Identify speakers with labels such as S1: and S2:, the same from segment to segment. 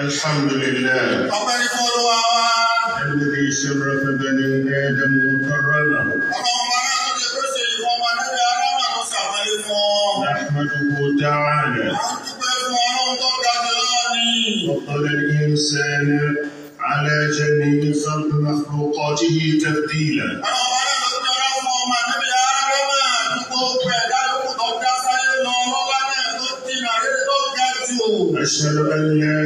S1: الحمد لله
S2: Ọpẹ́ ní fún Olúwa wa.
S1: الذي شرف بني آدم وكرمه.
S2: Ọlọ́run wa náà tó ṣe pé ṣe ìfún ọmọ níbi Ádámà tó ṣàpọ́nlé fún ọ.
S1: نحمده تعالى.
S2: A ń dúpẹ́ fún Ọlọ́run tó ga jùlọ ni.
S1: فضل الإنسان على جميع خلق مخلوقاته تفضيلا.
S2: Ọlọ́run wa náà ló jọra fún ọmọ níbi Ádámà tó gbogbo ẹ̀dá yòókù tó dá sáyé lọ lọ́lá náà tó dínà rere tó ga jù.
S1: أشهد أن لا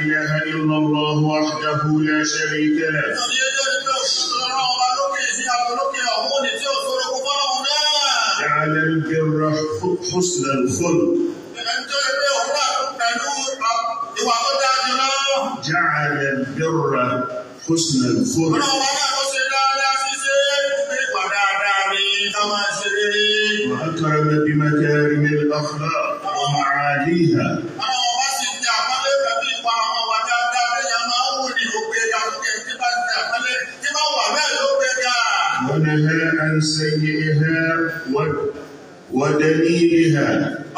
S1: إله إلا الله وحده لا شريك له.
S2: Nítorí ẹjọ́ ní pé òṣìṣẹ́ Ọlọ́run ọba lókè sí àtolókè ọ̀hún ni tí ò sóró kó fọ́lọ́hun náà.
S1: جعل البر حسن الخلق.
S2: Ẹni tó yẹ pé òun náà pẹ̀lú ìwà tó dáa jùlọ.
S1: جعل البر حسن الخلق.
S2: Ọlọ́run wa náà ló ṣe dáadáa ṣíṣe pé ìwà dáadáa ni ká máa ṣe rere.
S1: وأكرم بمكارم الأخلاق ومعاليها.
S2: Ọlọ́run wa sì ti àpọ́nlé pẹ̀lú ìwà àwọn ìwà dáadáa téèyàn máa ń wù ní ó gbé ga sókè tí bá ti àpọ́nlé tí bá wà bẹ́ẹ̀ ló gbé ga.
S1: ونهى عن سيئها ودليلها.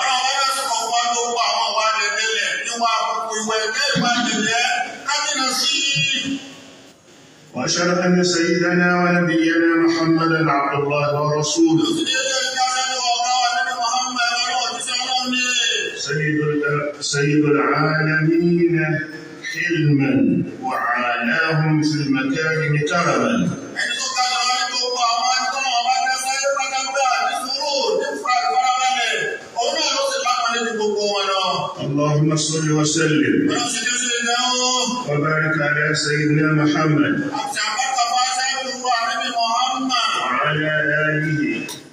S2: Ọlọ́run wa náà sọ̀rọ̀ fún wa ló pa àwọn ìwà lẹ̀lẹ̀ ìwà àbùkù ìwà ẹ̀gbẹ́ ìwà yẹ̀yẹ́ ká jìnnà sí i.
S1: وأشهد أن سيدنا ونبينا محمدا عبد الله ورسوله.
S2: Ní ẹjọ́ ìjà sẹ́ni ọ̀gá wa nínú Muhammad ọlọ́run òjíṣẹ́ Ọlọ́run ni.
S1: سيد العالمين حلما وعالاهم في المكارم كرما.
S2: Ẹni tó ga jùlọ ní gbogbo àwọn akọ́nà ọba dá sáyé pátápátá ní sùúrù ní farabalẹ̀ òun náà ló sì lápọ̀lé ní gbogbo wọn lọ.
S1: اللهم صل وسلم
S2: Ọlọ́run ṣe kí ó ṣe ìdáhùn
S1: وبارك على سيدنا محمد
S2: àti àbáta fún aṣáájú wa níbi Muhammad
S1: وعلى آله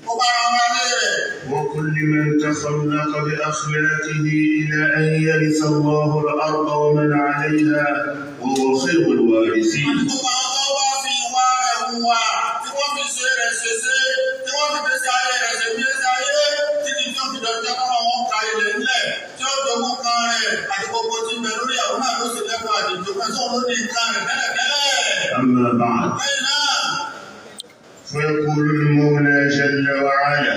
S2: kó bára wọn lé rẹ̀.
S1: وكل من تخلق بأخلاقه إلى أن يرث الله الأرض ومن عليها وهو خير الوارثين.
S2: Àti gbogbo àwọn tó bá fi ìwà rẹ̀ hùwà tí wọ́n fi ṣe rẹ̀ ṣe ṣe tí wọ́n fi gbèsè ayé rẹ̀ ṣe gbèsè ayé títí tí ó fi dọ̀jọ́ kọ́nà wọn ka ilẹ̀ ńlẹ̀ tí ó dogun kan rẹ̀ àti gbogbo tí ń bẹ lórí àwọn náà ló sì lẹ́kọ̀ọ́ àdìjọ pé sóun ló ní nǹkan rẹ̀ tẹ́lẹ̀tẹ́lẹ̀.
S1: أما بعد،
S2: Lẹ́yìn náà,
S1: فيقول المولى جل وعلا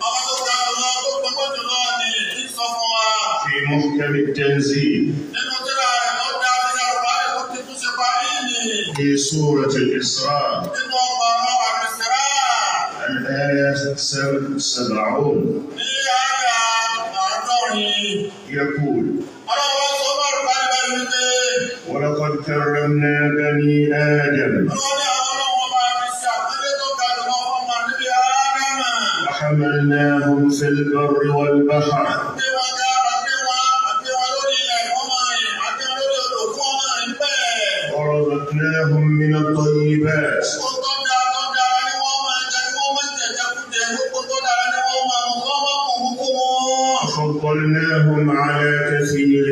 S2: ọba tó ga jùlọ tó gbogbo jùlọ ni kí sọ fún wa
S1: في محكم التنزيل
S2: nínú tírà rẹ̀ tó dá sí àrùbáyé tó ti tún ṣe parí nì
S1: في سورة الإسراء
S2: nínú ọgbà ọ̀rọ̀ àmìsírà
S1: الآية 70
S2: ní àyà 70.
S1: يقول:
S2: Ọlọ́run sọ fún àrùbáyé báyìí wípé
S1: ولقد كرمنا بني آدم
S2: ọlọ́run ní àwọn ọlọ́run ọba mi ṣe àpẹẹrẹ tó ga jùlọ fún ọmọ níbi Ádámà.
S1: وحملناهم في البر والبحر
S2: Àgbé wọn ga, àgbé wọn lórí ilẹ̀ kí wọ́n máa rìn, àgbé wọn lórí odò kí wọ́n máa rìn bẹ́ẹ̀.
S1: ورزقناهم من الطيبات
S2: Gbogbo tó dáa tó dára ni wọ́n máa jẹ kí wọ́n máa jẹjẹkújẹ, gbogbo tó dára ni wọ́n máa mú kí wọ́n máa mú kú wọn.
S1: وفضلناهم على كثير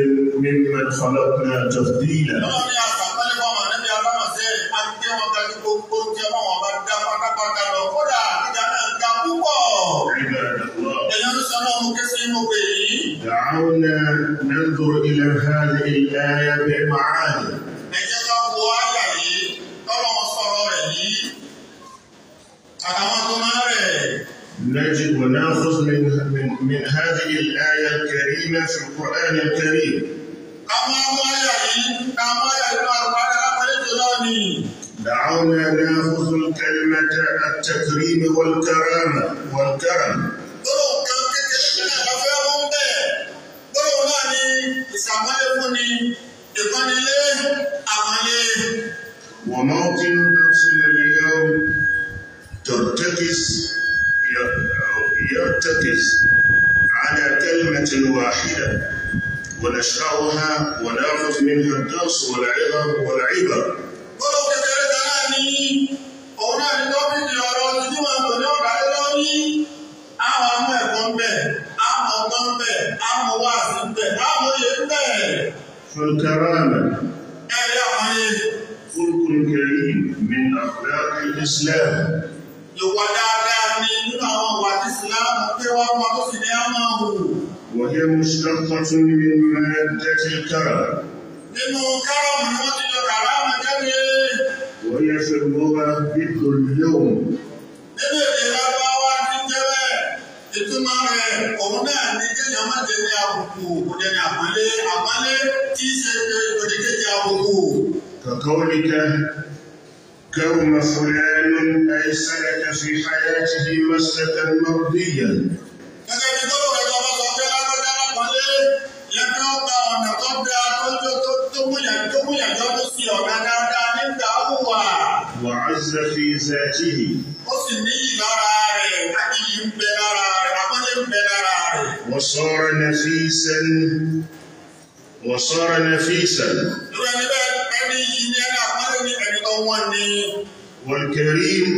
S1: ممن خلقنا تفضيلا.
S2: Ọlọ́run ní àṣàpẹ́lẹ́ fún ọmọ níbi Ádámà ṣe àgbé wọn ga ju gbogbo tí ọlọ́run ọba dá pátápátá lọ. Kódà ìjà náà ga púpọ̀.
S1: عباد الله،
S2: Èèyàn ń sọ náà mú ké sí inú pè yìí.
S1: دعونا ننظر إلى هذه الآية بمعاني.
S2: Ẹ jẹ́ ká wo àyà yìí tọ́lọ́run sọ̀rọ̀ rẹ̀ yìí. Àtàwọn tó máa rẹ̀.
S1: نجد ونأخذ من هذه الآية الكريمة في القرآن الكريم.
S2: Ká máa mú àyà yìí, ká mú àyà yìí máa rò parí alápẹ̀lẹ́ jùlọ ni.
S1: دعونا نأخذ الكلمة التكريم والكرامة والكرم.
S2: Gbólóhùn kan kékeré kan náà la fẹ́ mú bẹ́ẹ̀. Gbólóhùn náà ni ìṣàpọ́nlé fún ni, ìpọ́nilé, àpọ́nlé.
S1: وموطن درسنا اليوم ترتكز يرتكز على كلمة واحدة ونشرحها ونأخذ منها الدرس والعظة والعبر.
S2: Gbólóhùn kékeré kan náà ni òun náà ni tọ́pìkì ọ̀rọ̀ títí wọn kò ní ọ̀dà lé lórí. Àwọn amú ẹ̀kọ́ ń bẹ̀, àwọn ọgbọ́n ń bẹ̀, àwọn wáàsí ń bẹ̀, àwọn oyè ń bẹ̀.
S1: فالكرامة
S2: Ẹ̀rí àpọ́nlé.
S1: خلق كريم من أخلاق الإسلام.
S2: Ìwà dáadáa ni nínú àwọn ìwà tí Ìsìláàmù pé wá wá tó sì ní á máa hù.
S1: وهي مشتقة من مادة الكرم.
S2: Nínú kárọ̀mù ni wọ́n ti yọ kàrámù jáde.
S1: وهي في اللغة ضد اليوم.
S2: Nínú èdè Lárúbáwá ti ń jẹ́ bẹ́ẹ̀. Ìtumọ̀ Ìtumọ̀ rẹ̀ òun náà ní kéèyàn má jẹ ní àbùkù, kò jẹ ní àpọ́nlé, àpọ́nlé tí í ṣe òdìkejì àbùkù.
S1: كقولك كرم فلان أي سلك في حياته مسلكا مرضيا.
S2: Gẹ́gẹ́ bí gbọ́dọ̀ rẹ̀ tó bá sọ pé lágbájá lápọ́nlé, yẹn kí ó gba ọ̀nà tó dáa tó múyàn jọ tó sí ọ̀nà dáadáa nígbà wùwà.
S1: وعز في ذاته.
S2: Ó sì níyì lára rẹ̀, iyì ń bẹ lára rẹ̀, àpọ́nlé ń bẹ lára rẹ̀.
S1: وصار نفيسا وصار نفيسا.
S2: Irú ẹni bẹ́ẹ̀ ẹni yìí ni ẹni àpọ́nlé ni ẹni tó wọ́n ni.
S1: والكريم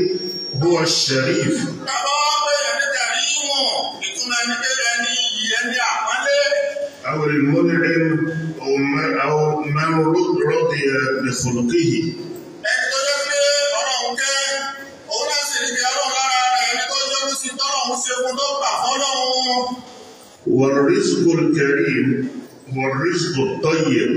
S1: هو الشريف.
S2: Bàbá wa pé ẹni kàrímù, ìtumọ̀ ẹni pé ẹni yìí ẹni àpọ́nlé.
S1: أو المنعم أو من رضي بخلقه.
S2: Ẹni tó jẹ́ pé Ọlọ́run kẹ́, òun náà sì ní kí Ọlọ́run lára rẹ̀, ẹni tó yọ́nú sí tọ́lọ́run ṣe fún tó gbà fọ́lọ́run.
S1: والرزق الكريم هو الرزق الطيب.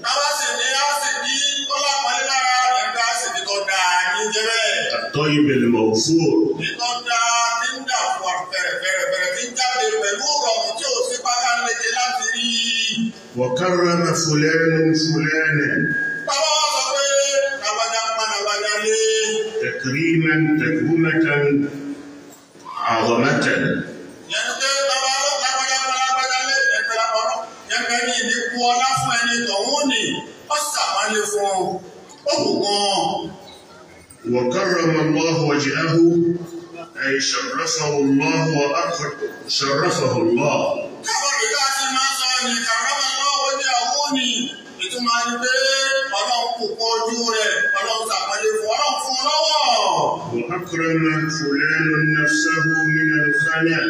S2: Bàbá sì ní á sì ní tọ́lá pọ́nlé lára rẹ̀ ká sì ní tó dáa ní jẹ́ bẹ́ẹ̀.
S1: الطيب الموفور.
S2: Ìtọ́ dáa tí ń dà fún fẹ̀rẹ̀fẹ̀rẹ̀ tí ń jáde pẹ̀lú ìrọ̀rùn tí ò sí pákáleke láti rí.
S1: وكرم فلان فلانا.
S2: Bàbá wa sọ pé lágbájá pọ́n lágbájá lé.
S1: تكريما تكرمة عظمة.
S2: Yẹn pé bàbá ló lágbájá pọ́n lágbájá lé ẹgbẹ́ lápọ̀rọ̀. Yẹn pé ní ìdínkù ọlá fún ẹni tọ̀hún ni ó ṣàpọ́nlé fún un, ó kù gan-an.
S1: وكرم الله وجهه أي شرفه الله وأكرم شرفه الله.
S2: Káwọn ìgbà tí máa ń sọ ní kàrámà lọ́wọ́ ní àwọn ní ìtumọ̀ ni pé Ọlọ́run kò kọ ojú rẹ̀, Ọlọ́run ṣàpọ́nlé fún Ọlọ́run fún un lọ́wọ́.
S1: وأكرم فلان نفسه من الخلاء.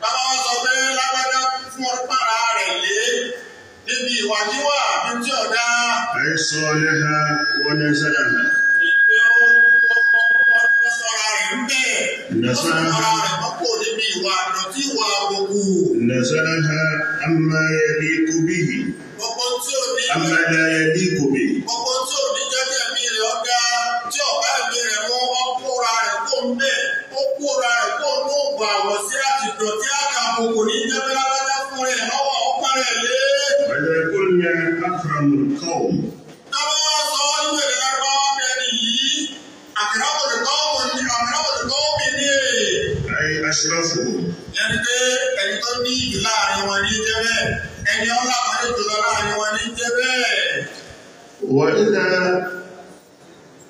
S2: Bàbá wa sọ pé lágbájá fún ọpára rẹ̀ lé níbi ìwàkiwà bí tí ọ̀dá.
S1: أي صالها ونزلها.
S2: Ìpè ó sọra rẹ̀ ń bẹ̀. Ó sì sọra rẹ̀ mọ́kò níbi ìwà àdọ̀tí ìwà àbùkù.
S1: نزلها عما يليق به.
S2: Gbogbo tí ò ní
S1: عما لا يليق به.
S2: Gbogbo tí ò ní jẹ́ kí ẹ̀mí rẹ̀ ọ̀gá tí ọ̀gá ẹ̀mí rẹ̀ mú ọkùnra rẹ̀ kó ń bẹ̀ ó kóra rẹ̀ kó ń lóògùn àwọ̀ sí àti dọ̀tí àkàbùkù ní jẹ́ pé lágbájá fún rẹ̀ lọ́wọ́ ọ̀pá rẹ̀ lé.
S1: وإذا قلنا أكرم القوم.
S2: Táwọn wá sọ nínú èdè lárúbáwá bẹ́ẹ̀ ni yìí àkàràwọ̀lùkọ́ mi ní èè.
S1: أي أشرفهم.
S2: Yẹn ni pé ẹni tó ní ìlú láàrin wọn ní jẹ́ bẹ́ẹ̀ ẹni ọlá kan ní jùlọ láàrin wọn ní jẹ́ bẹ́ẹ̀.
S1: وإذا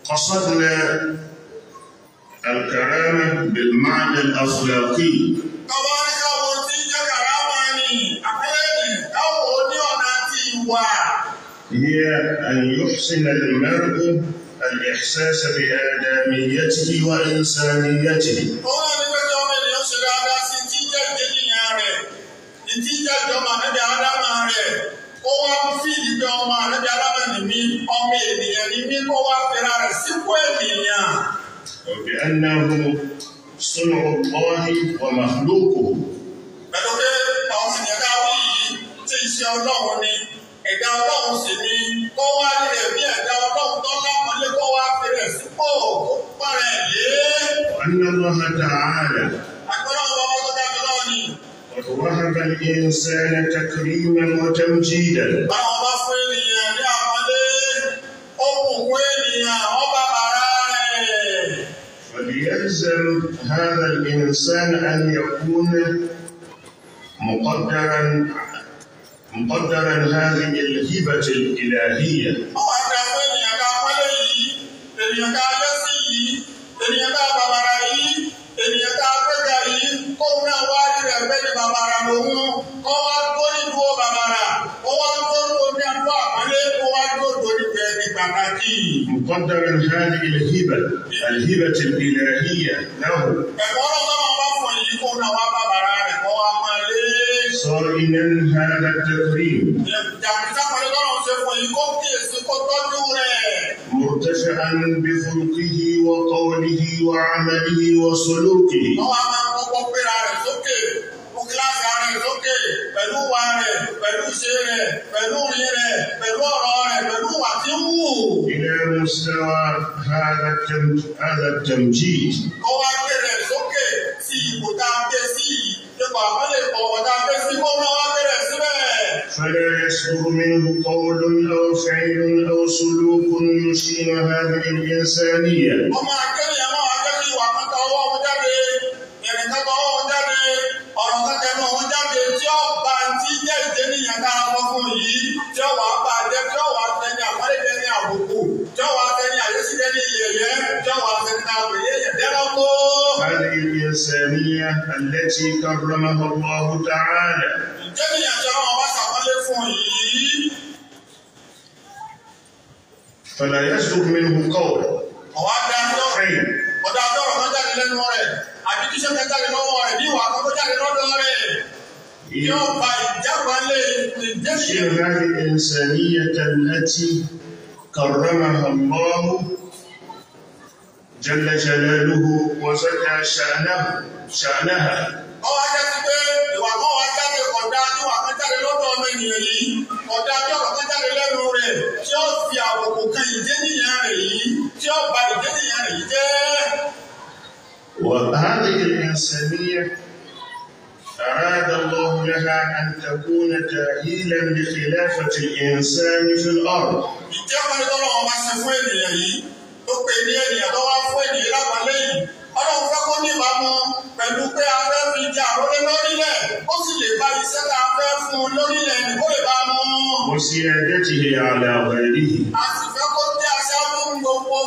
S1: قصدنا الكرامة بالمعنى الأخلاقي.
S2: Tọ́wọ́ ní káwọn tí ń jẹ́ kàrámà ni àpẹẹrẹ ní káwọn ní ọ̀nà àti ìwà.
S1: هي أن يحسن المرء الإحساس بآدميته وإنسانيته.
S2: Òun náà ní pé kí ọmọ ènìyàn ṣe dáadáa sí tí ń jẹ́ ìdíníyàn rẹ̀, tí ń jẹ́ ìjọba ànábì ádámà rẹ̀. Kó wá fìdí pé ọmọ ànábì ádámà ni mí, ọmọ ènìyàn ni mí, kó wá fira rẹ̀ sípò ènìyàn.
S1: وبأنه صنع الله ومخلوقه.
S2: Pẹ̀lú pé àwọn ènìyàn ká wí yìí tí iṣẹ́ Ọlọ́run ni, ẹ̀dá Ọlọ́run sì ni, kó wá rí rẹ̀ bí ẹ̀dá Ọlọ́run tó lápọ́nlé kó wá fi rẹ̀ sípò kó pọ́n rẹ̀ lé.
S1: وأن الله تعالى
S2: Àgbọ̀nà ọba tó dájú lọ́wọ́ ni.
S1: قد وهب الإنسان تكريما وتمجيدا.
S2: Báwọn bá fún ènìyàn ní àpọ́nlé, ó bùkún ènìyàn, ó bàbàrà rẹ̀.
S1: فليلزم هذا الإنسان أن يكون مقدرا مقدرا هذه الهبة الإلهية.
S2: Ó wá dá fún ènìyàn ká pọ́nlé yìí, ènìyàn ká yẹ́sí yìí, ènìyàn ká bàbàrà yìí, ènìyàn ká gbéga yìí, kóun náà wá rí rẹ̀ pé ní bàbàrà lòun, kó wá dúró nídúró bàbàrà, kó wá dúró lórí àdúrà àpọ́nlé, kó wá dúró lórí bẹ́ẹ̀ ní pàtàkì.
S1: مقدرا هذه الهبة الهبة الإلهية له.
S2: Ẹ̀kọ́ ọlọ́run náà bá fún yìí kóun náà wá bàbàrà rẹ̀ kó wá máa lé.
S1: صائنا هذا التكريم.
S2: Jàpùtàpọ̀lẹ́ tọ́lọ́run ṣe fún yìí kó kíyèsí kó tọ́jú rẹ̀.
S1: مرتفعا بخلقه وقوله وعمله وسلوكه.
S2: Wọ́n wá máa ń kọ́kọ́ gbéra rẹ̀ sókè, ó kíláàsì ara rẹ̀ sókè pẹ̀lú wa rẹ̀, pẹ̀lú iṣẹ́ rẹ̀, pẹ̀lú orin rẹ̀, pẹ̀lú ọ̀rọ̀ rẹ̀, pẹ̀lú ìwà tí ń wù.
S1: إلى مستوى هذا التمجيد.
S2: Kó wá gbé rẹ̀ sókè sí sí ipò tá a gbé sí yìí, ipò àpọ́nlé ọ̀wọ̀ tá a gbé sí kó máa wá bẹ̀rẹ̀ síbẹ̀.
S1: فلا يصدر منه قول أو فعل أو سلوك يشين هذه الإنسانية.
S2: Ọmọ akẹ́yìn máa wá jẹ́ kí ìwà kan tọ ọwọ́ òun jáde, ìrìn kan tọ ọwọ́ òun jáde, ọ̀rọ̀ kan tẹnu òun jáde tí ó bá ti jẹ́ ìjẹ́nìyàn tá a sọ fún yìí, tí ó wàá bá jẹ́, tí ó wàá tẹni àpọ́nlé tẹni àbùkù, tí ó wàá tẹni àyẹ́sí tẹni yẹ̀yẹ́, tí ó wàá tẹni àpèlé yẹ̀dẹ́rọ́kọ́.
S1: هذه الإنسانية التي كرمها الله تعالى.
S2: Ìjẹ́nìyàn tí ọlọ́run bá ṣàpọ́nlé fún yìí.
S1: فلا يصدر منه قول
S2: Ọ̀wá dájọ́
S1: فعل
S2: ọ̀dà àjọrọ̀ kan jáde lẹ́nu rẹ̀, àbí tíṣẹ́ kan jáde lọ́wọ́ rẹ̀, bí ìwà kan tó jáde lọ́dọ̀ rẹ̀, yóò ba ìjábálẹ̀ ìjẹ́nìyàn.
S1: يشير هذه الإنسانية التي كرمها الله جل جلاله وزكى شأنها.
S2: Ọwọ́ ajá ti pé ìwà kan wá jáde kọ̀dá tí ìwà kan jáde lọ́dọ̀ ọmọ ènìyàn yìí, kọ̀dá tí ọ̀rọ̀ kan jáde lẹ́nu rẹ̀, tí ó fi àbùkù kan ìjẹ́nìyàn rẹ̀ yìí, tí ó ba ìjẹ́nìyàn rẹ̀ yìí jẹ́.
S1: وهذه الإنسانية أراد الله لها أن تكون تأهيلا لخلافة الإنسان في الأرض.
S2: Ìjẹ́pẹ̀lú tọ́lọ́run bá ṣe fún ènìyàn yìí, tó pè ní ènìyàn tó wá fún ènìyàn lápàlẹ́ yìí, Ọlọ́run fẹ́ kó ní ìbámu pẹ̀lú pé a fẹ́ fi jẹ àrólé lórílẹ̀, ó sì lè bá iṣẹ́ tá a fẹ́ fún un lórílẹ̀ ní kó lè bá mú.
S1: وسيادته على غيره.
S2: A sì fẹ́ kó jẹ́ aṣáájú gbogbo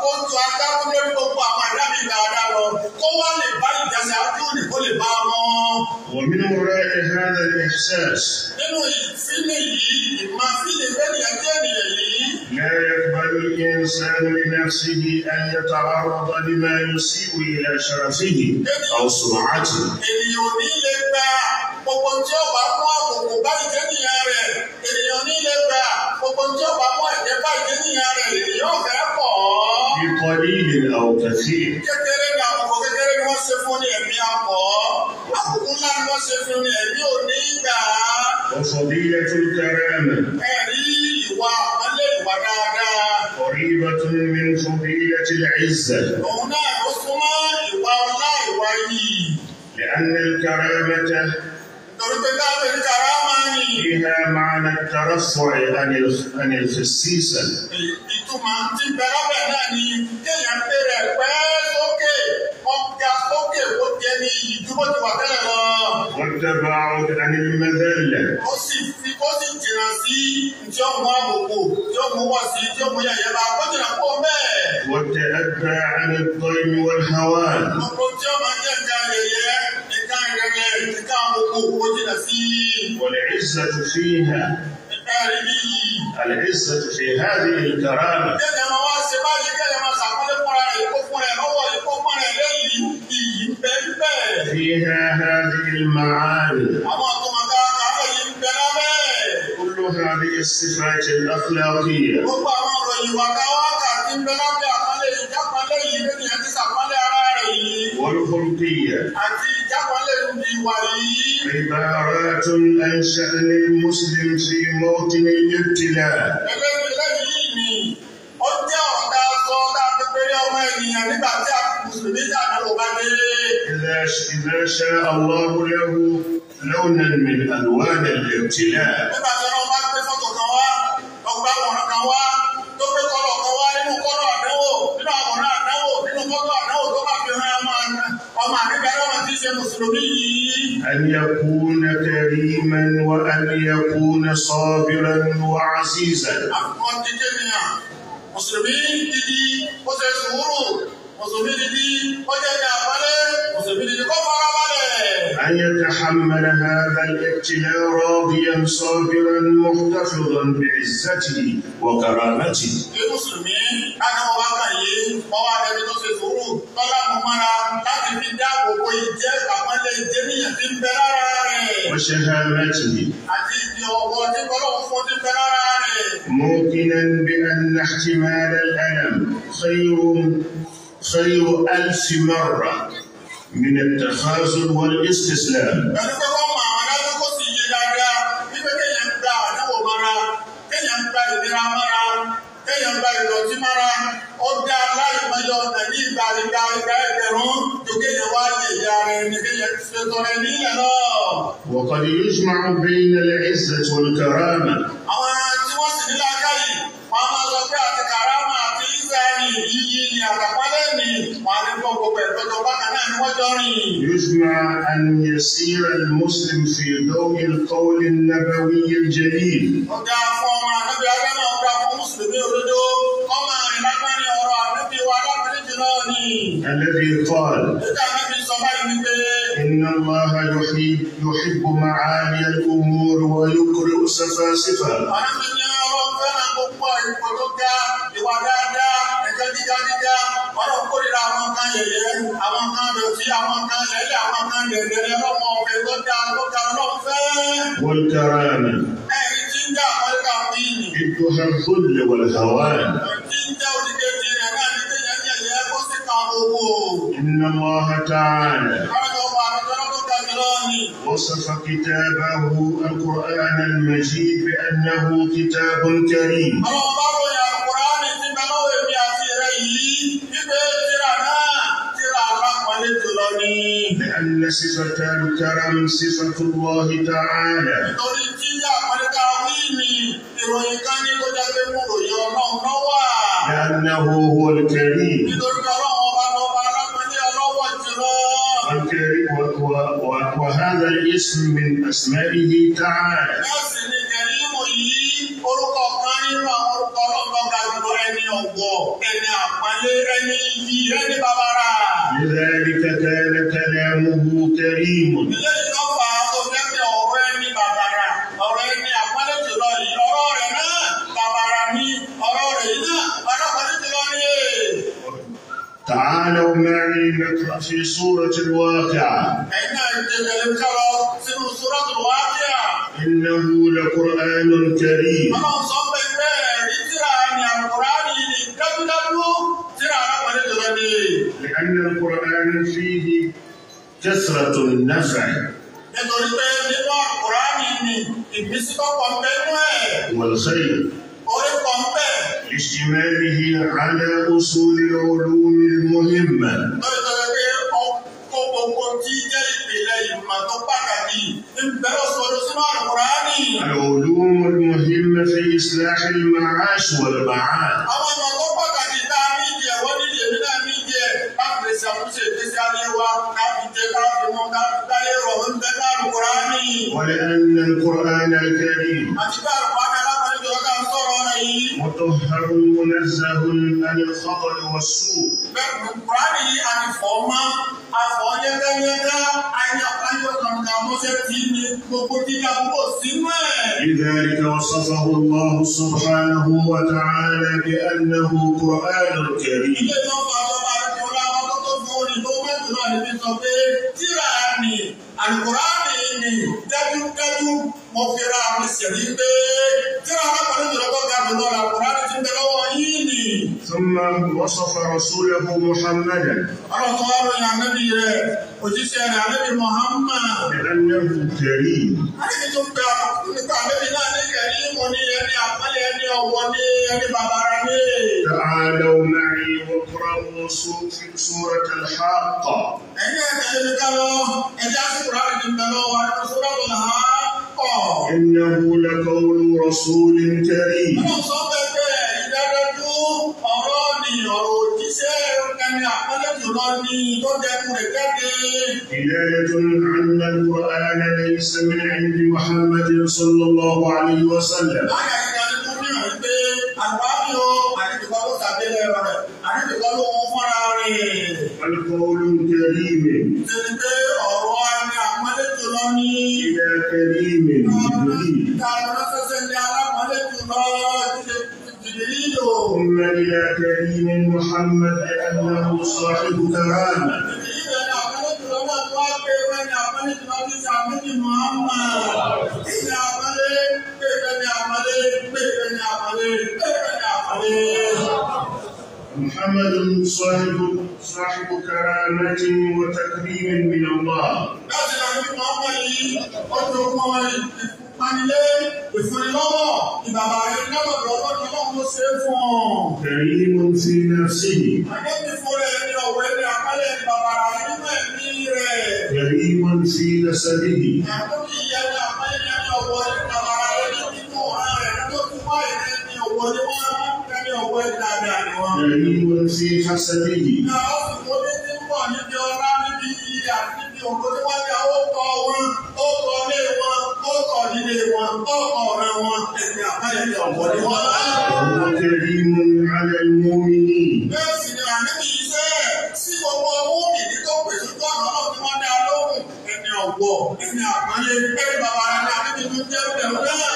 S2: kó ju aṣáájú lórí gbogbo àwọn ẹ̀dá mi dáadáa lọ, kó wá lè bá ìjẹsàájú ní kó lè bá wọn.
S1: ومن وراء هذا الإحساس
S2: Nínú ìfínì yìí, ìmọ̀ fílì fẹ́nìyàn jẹ́ ènìyàn yìí.
S1: لا يقبل الإنسان لنفسه أن يتعرض لما يسيء إلى شرفه أو سمعته.
S2: Ènìyàn ò ní lè gba gbogbo tí ó bá mú àbùkù bá ìjẹ́nìyàn rẹ̀, ènìyàn ò ní lè gba gbogbo tí ó bá mú ẹ̀jẹ̀ bá ìjẹ́nìyàn rẹ̀, ènìyàn ò fẹ́ kọ̀ ọ́.
S1: بقليل أو كثير.
S2: Kékeré ni àbùkù kékeré ni wọ́n ṣe fún ní ẹ̀mí akọ̀, àbùkù ńlá ni wọ́n ṣe fún ní ẹ̀mí ò ní gbà á.
S1: وفضيلة الكرامة
S2: Ẹ̀rí ìwà àpọ́nlé ìwà dáadáa.
S1: قريبة من فضيلة العزة.
S2: Òun náà ló súnmọ́ ìwà ọlá ìwà yìí.
S1: لأن الكرامة
S2: Torí pé káfíń kàrámà ni.
S1: فيها معنى الترفع عن الخسيسة.
S2: Ìtumọ̀ tí bẹ̀rẹ̀ náà ni kéèyàn pé rẹ̀ pẹ́ sókè, ọ̀gá sókè kó jẹ ní ìdúró ti wà tẹ́lẹ̀ lọ.
S1: والتباعد عن المذلة.
S2: Ó sì fi kó sì jìnnà sí tí ó mú àbùkù, tí ó mú wọ̀ sí, tí ó mú yẹ̀yẹ́ bá, kó jìnnà kó bẹ́ẹ̀.
S1: والتأبى عن الضيم والهوان.
S2: Gbogbo tí ó máa jẹ́ nǹkan yẹ̀yẹ́, nǹkan ìrẹ̀lẹ̀, nǹkan àbùkù kó jìnnà sí.
S1: والعزة فيها
S2: Ẹ̀rí bí yìí.
S1: العزة في هذه الكرامة.
S2: Kéèyàn máa wá ṣe báyìí, kéèyàn máa ṣàpọ́nlé fúnra rẹ̀, kó fún rẹ̀ lọ́wọ́, kó fún rẹ̀ lẹ́yìn, iyì ń bẹ ń bẹ.
S1: فيها هذه المعاني.
S2: Àwọn àtọmọ̀tá kàárọ̀ yìí ń bẹ lábẹ́.
S1: كل هذه الصفات الأخلاقية.
S2: Gbogbo àwọn ọ̀rọ̀ ìwà táwa kà ti ń bẹ lábẹ́ àpọ́nlé ìjápọ́nlé yìí lónìí àti ṣàpọ́nlé ara rẹ̀ yìí
S1: والخلقية
S2: àti ìjápọ́nlé ìwà yìí.
S1: عبارات عن شأن المسلم في موطن الابتلاء.
S2: Ẹlẹ́gbẹ̀lẹ́ yìí ni ó jẹ́ ọ̀rọ̀ tá a sọ tá a fi péré ọmọ ènìyàn nígbà tí a mùsùlùmí àdánwò bá dé.
S1: إذا شاء الله له لونا من ألوان الابتلاء.
S2: Nígbà tí ọlọ́run bá gbé fọ́tò kan wá, ọgbà àwòrán kan wá, tó gbé kọ́lọ̀ kan wá nínú kọ́lọ̀ àdánwò, nínú àwòrán àdánwò, nínú fọ́tò àdánwò tó bá fi hàn ọmọ àgbẹ̀gbẹ̀ ọmọ tí í ṣe mùsùlùmí yìí.
S1: أن يكون كريما وأن يكون صابرا وعزيزا.
S2: Àfikún dídé nìyàn. Mùsùlùmí dídí ó ṣe sùúrù, mùsùlùmí dídí ó jẹ́ ní àpọ́nlé, mùsùlùmí dídí kó fara balẹ̀.
S1: أن يتحمل هذا الابتلاء راضيا صابرا محتفظا بعزته وكرامته.
S2: Bí mùsùlùmí láti wọn bá kàn yìí, wọ́n wá dẹbi tó ṣe sùúrù, tọ́lá mú mọ́ra láti fi dáàbò bo ìjẹ́ àpọ́nlé ìjẹ́nìyàn tí ń bẹ lára rẹ̀.
S1: وشهامته.
S2: Àti ìdí ọ̀wọ́ tí Ọlọ́run fún tí ń bẹ lára rẹ̀.
S1: موقنا بأن احتمال الألم خير ألف مرة من التخاذل والاستسلام.
S2: Pẹ̀lú pé kọ́ mọ àwọn adájọ́ kó sì yé dáadáa, wípé kéèyàn gba àdánwò mọ́ra, kéèyàn gba ìnira mọ́ra, Kéèyàn gba ìdọ̀tí mára, ó dá láìmọye ọ̀nà ní ìgbà ìgbà ìgbà ẹgbẹ̀rún tó kéèyàn wá lè ya rẹ̀ ní kéèyàn ṣe tọrẹ nílẹ̀ lọ.
S1: وقد يجمع بين العزة والكرامة.
S2: Àwọn tí wọ́n sì ní làákàyè, wọ́n á máa sọ pé àti kàrámà àti ìsẹ́ni yíyí ni àtàpálẹ̀ ni wọ́n á ní kó gbogbo ẹ̀ lọ́jọ́ bákan náà ni wọ́n jọ rìn.
S1: يجمع أن يسير المسلم في ضوء القول النبوي الجليل.
S2: Ó dáa fún ọmọ ànábì Ádámà, ó dáa fún Mùsùlùmí òdodo, kọ́ máa rìn lágbárin ọ̀rọ̀ ànábì wa alápẹ̀lẹ́ jùlọ ni.
S1: الذي قال:
S2: Nígbà ànábì sọ báyìí ni pé
S1: إن الله يحب معالي الأمور ويكره سفاسفها.
S2: Ànábì ní Ọlọ́run fẹ́ràn gbogbo ipò tó ga, ìwà dáadáa, ẹ̀kẹ́ gíga gíga, Ọlọ́run kórìíra àwọn nǹkan yẹ̀yẹ́, àwọn nǹkan dọ̀tí, àwọn nǹkan lẹ́lẹ̀, àwọn nǹkan yẹ̀yẹ́ ọlọ́mọ ọ̀fẹ́ tó ga tó ga Ọlọ́run fẹ́.
S1: والكرامة
S2: Ẹ̀rí tí ń dá àpẹẹrẹ àwọn ìyìn.
S1: ضدها الذل والهوان.
S2: Tí ń jẹ́ òdìkejì rẹ̀ náà ní kéèyàn yẹ̀yẹ́ kó sì ka gbogbo.
S1: إن الله تعالى
S2: Ọlọ́run ọba àtọ́lọ́ tó ga jùlọ ni.
S1: وصف كتابه القرآن المجيد بأنه كتاب كريم.
S2: Ọlọ́run bá ròyìn Àlùkùránì tí ń bẹ lọ́wọ́ èmi àti rẹ̀ yìí wípé tírà náà tírà alápọ̀nlé jùlọ ni.
S1: لأن صفة الكرم صفة الله تعالى.
S2: Nítorí tí yá àpọ́nlé tá a wí ni ìròyìn kan ní tó jẹ́ pé mú ròyìn Ọlọ́run náà wà.
S1: لأنه هو الكريم.
S2: Nítorí pé Ọlọ́run ọba lọ́ba alápọ̀nlé ọlọ́wọ̀ jùlọ.
S1: الكريم وهذا الاسم من أسمائه تعالى.
S2: Bẹ́ẹ̀ sì ni Kẹ̀rímù yìí orúkọ kan nínú àwọn orúkọ Ọlọ́run tó ga jùlọ ẹni ọ̀wọ̀, ẹni àpọ́nlé, ẹni iyì, ẹni bàbàrà.
S1: لذلك كان كلامه كريم.
S2: Ilé ìlọ́fà tó jẹ́ pé ọ̀rọ̀ ẹni bàbàrà, ọ̀rọ̀ ẹni àpọ́nlé jùlọ yìí, ọ̀rọ̀ rẹ̀ náà bàbàrà ni, ọ̀rọ̀ rẹ̀ yìí náà alápọ́nlé jùlọ ni.
S1: تعالوا معي نقرأ في سورة الواقعة.
S2: Ẹ̀yin náà ń tẹ̀lé kálọ sínú Suratul Waqi'a.
S1: إنه لقرآن كريم.
S2: Ọlọ́run sọ pé bẹ́ẹ̀ rí tírà ni Àlùkùránì ni dájúdájú tírà alápọ́nlé jùlọ ni.
S1: لأن القرآن فيه كثرة النفع
S2: Nítorí pé nínú Àlùkùránì ni ìmísí tó pọ̀ ń bẹ nú ẹ̀,
S1: والخير
S2: orí pọ̀ ń bẹ.
S1: لاشتماله على أصول العلوم المهمة.
S2: Lórí tó ṣe pé ọkọ̀ gbogbo tí jẹ́ ìpìlẹ̀ ìmọ̀ tó pàtàkì ń bẹ lọ́sọ̀rọ̀ sínú Àlùkùránì.
S1: العلوم المهمة في إصلاح المعاش والمعاد.
S2: Àwọn ìmọ̀ tó pàtàkì tá a ní ìdí ẹ̀ wọ́n ní ìdí èmi náà ní ìdí ẹ̀ láti lè ṣàtúnṣe ìgbésí ayé wa ká fi jẹ ká fi mọ ká fi gbáyé rọ̀ ń bẹ ní Àlùkùránì.
S1: ولأن القرآن الكريم
S2: Àti bí Àlùkùránì alápọ̀nlé jùlọ tá à ń sọ̀rọ̀ rẹ̀ yìí.
S1: مطهر منزه عن الخطأ والسوء.
S2: Bẹ́ẹ̀ ni Kùránì yìí a ti fọ̀ mọ́, a fọ̀ yẹ́gẹ́yẹ́gẹ́, ayọ̀ ayọ̀ kankan mọ́ṣẹ́ tí ní gbogbo jíjà púpọ̀ sínú ẹ̀.
S1: لذلك وصفه الله سبحانه وتعالى بأنه قرآن كريم.
S2: Ilé tó ń fa ọba àti ọlọ́wọ́ tó tó fún orin tó mẹ́jọ náà níbi sọ pé tírà ni Àlùkùránì ni dájúdájú mo fi ra mi sẹ̀rí pé tírà alápọ̀nlé jùlọ tó ga jùlọ Àlùkùránì ti ń bẹ lọ́wọ́ yín ni.
S1: ثم وصف رسوله محمدا
S2: Ọlọ́run tó wá ròyìn ànábì rẹ̀ òjíṣẹ́ rẹ̀ ànábì Muhammad.
S1: بأنه كريم.
S2: Ànábì tó ń pe nípa ànábì náà ní Kẹ̀rímù ní ẹni àpọ́nlé ẹni ọ̀wọ̀ ní ẹni bàbàrà ní.
S1: تعالوا معي واقرأوا سورة الحاقة.
S2: Ẹ̀yin náà tẹ̀lé mi ká lọ, ẹjẹ́ àsìkò rárá ti ń bẹ lọ́wọ́ nínú Suratul Haqqa.
S1: إنه لقول رسول كريم.
S2: Ọlọ́run sọ bẹ́ẹ̀ bẹ́ẹ̀ ìdájọ́ ọ̀rọ̀ ni ọ̀rọ̀ òjíṣẹ́ ẹni àpọ́nlé jùlọ ni tó dẹnu rẹ̀ jáde.
S1: دلالة أن القرآن ليس من عند محمد صلى الله عليه وسلم.
S2: Láyà ìdájọ́ tó fi hàn pé àgbáyé o, àdìgbò ló sàbẹ̀lẹ̀ rẹ̀, àdìgbò ló ń fọ́nra rẹ̀.
S1: بل قول كريم
S2: Ṣèlú pé ọ̀rọ̀ ẹni àpọ́nlé jùlọ ni.
S1: إلى كريم جبريل.
S2: Ìdájọ́ ní alápọ́nlé jùlọ Jìbìrìlù.
S1: ثم إلى كريم محمد لأنه صاحب كرامة.
S2: Jìbìrìlù ẹni àpọ́nlé jùlọ náà tó wá pé ẹni àpọ́nlé jùlọ ní sàmúlì Muhammad. Ìní àpọ́nlé, pé ẹni àpọ́nlé, pé ẹni àpọ́nlé, pé ẹni àpọ́nlé.
S1: محمد صاحب كرامة وتكريم من الله.
S2: Láti lọ sí Muhammad yìí, ó jogún ìfúnpá Ìpanilé, ìfúnnilọ́wọ́, ìbàbà rẹ̀ lọ́dọ̀ ọlọ́run ló ṣe é fún ọ.
S1: كريم في نفسه.
S2: Àdébí fún rẹ̀ ní ọ̀wọ́ ẹni àpálẹ̀ ní bàbá rẹ̀ nínú ẹ̀mí rẹ̀.
S1: كريم في نسبه.
S2: Àdébí ìyẹn ní àpálẹ̀ ní ọ̀wọ́ ẹni bàbá rẹ̀ nínú ọ̀ràn rẹ̀ nínú tó wá ìrẹ́ ní ọ̀wọ́ ní wọ́n ẹni ọ̀wọ́ ẹni dáadáa ni wọ́n.
S1: كريم في حسبه.
S2: Ní àwọn òṣìṣẹ́ ní ti ń bọ̀ níbi ọlá níbi iyì àti níbi ògo tí wọ́n ní ó kọ wọn, ó kọ ilé wọn, ó kọ ìdílé wọn, ó kọ ọ̀rẹ́ wọn, ẹni àpálẹ̀ ní ọ̀wọ́ ni wọ́n.
S1: وهو كريم على المؤمنين.
S2: Bẹ́ẹ̀ sì ni àníbi iṣẹ́ sí gbogbo mùmínì tó pè sójú ọ̀nà ọlọ́run tí wọ́n dá lóhùn ẹni ọ̀wọ̀ ẹni àpọ́nlé ẹni bàbá rẹ̀ ní àníbi tó jẹ́ bẹ̀rù náà.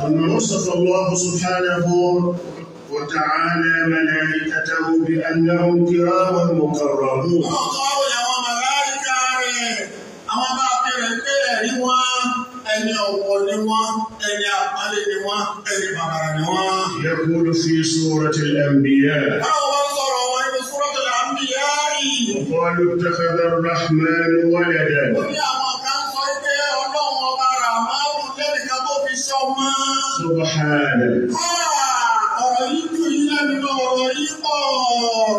S1: ثم وصف الله سبحانه وتعالى ملائكته بأنهم كرام مكرمون.
S2: Ọlọ́run tó wá wòye àwọn màláíkà rẹ̀, àwọn bá fi rẹ̀ pé ẹ̀rí wọn, ẹni ọ̀wọ̀ ni wọ́n, ẹni àpọ́nlé ni wọ́n, ẹni bàbàrà ni wọ́n.
S1: يقول في سورة الأنبياء:
S2: Báwo wọ́n sọ̀rọ̀ wọn nínú Suratul Anbiya?
S1: وقالوا اتخذ الرحمن ولدا.
S2: Ó ní àwọn kan sọ pé Ọlọ́run ọba Ràmánù lẹ́nìkan tó fi ṣọmọ.
S1: سبحانه.
S2: Ọ̀rọ̀ yìí jù yín lẹ́nu lọ, ọ̀rọ̀ yìí pọ̀,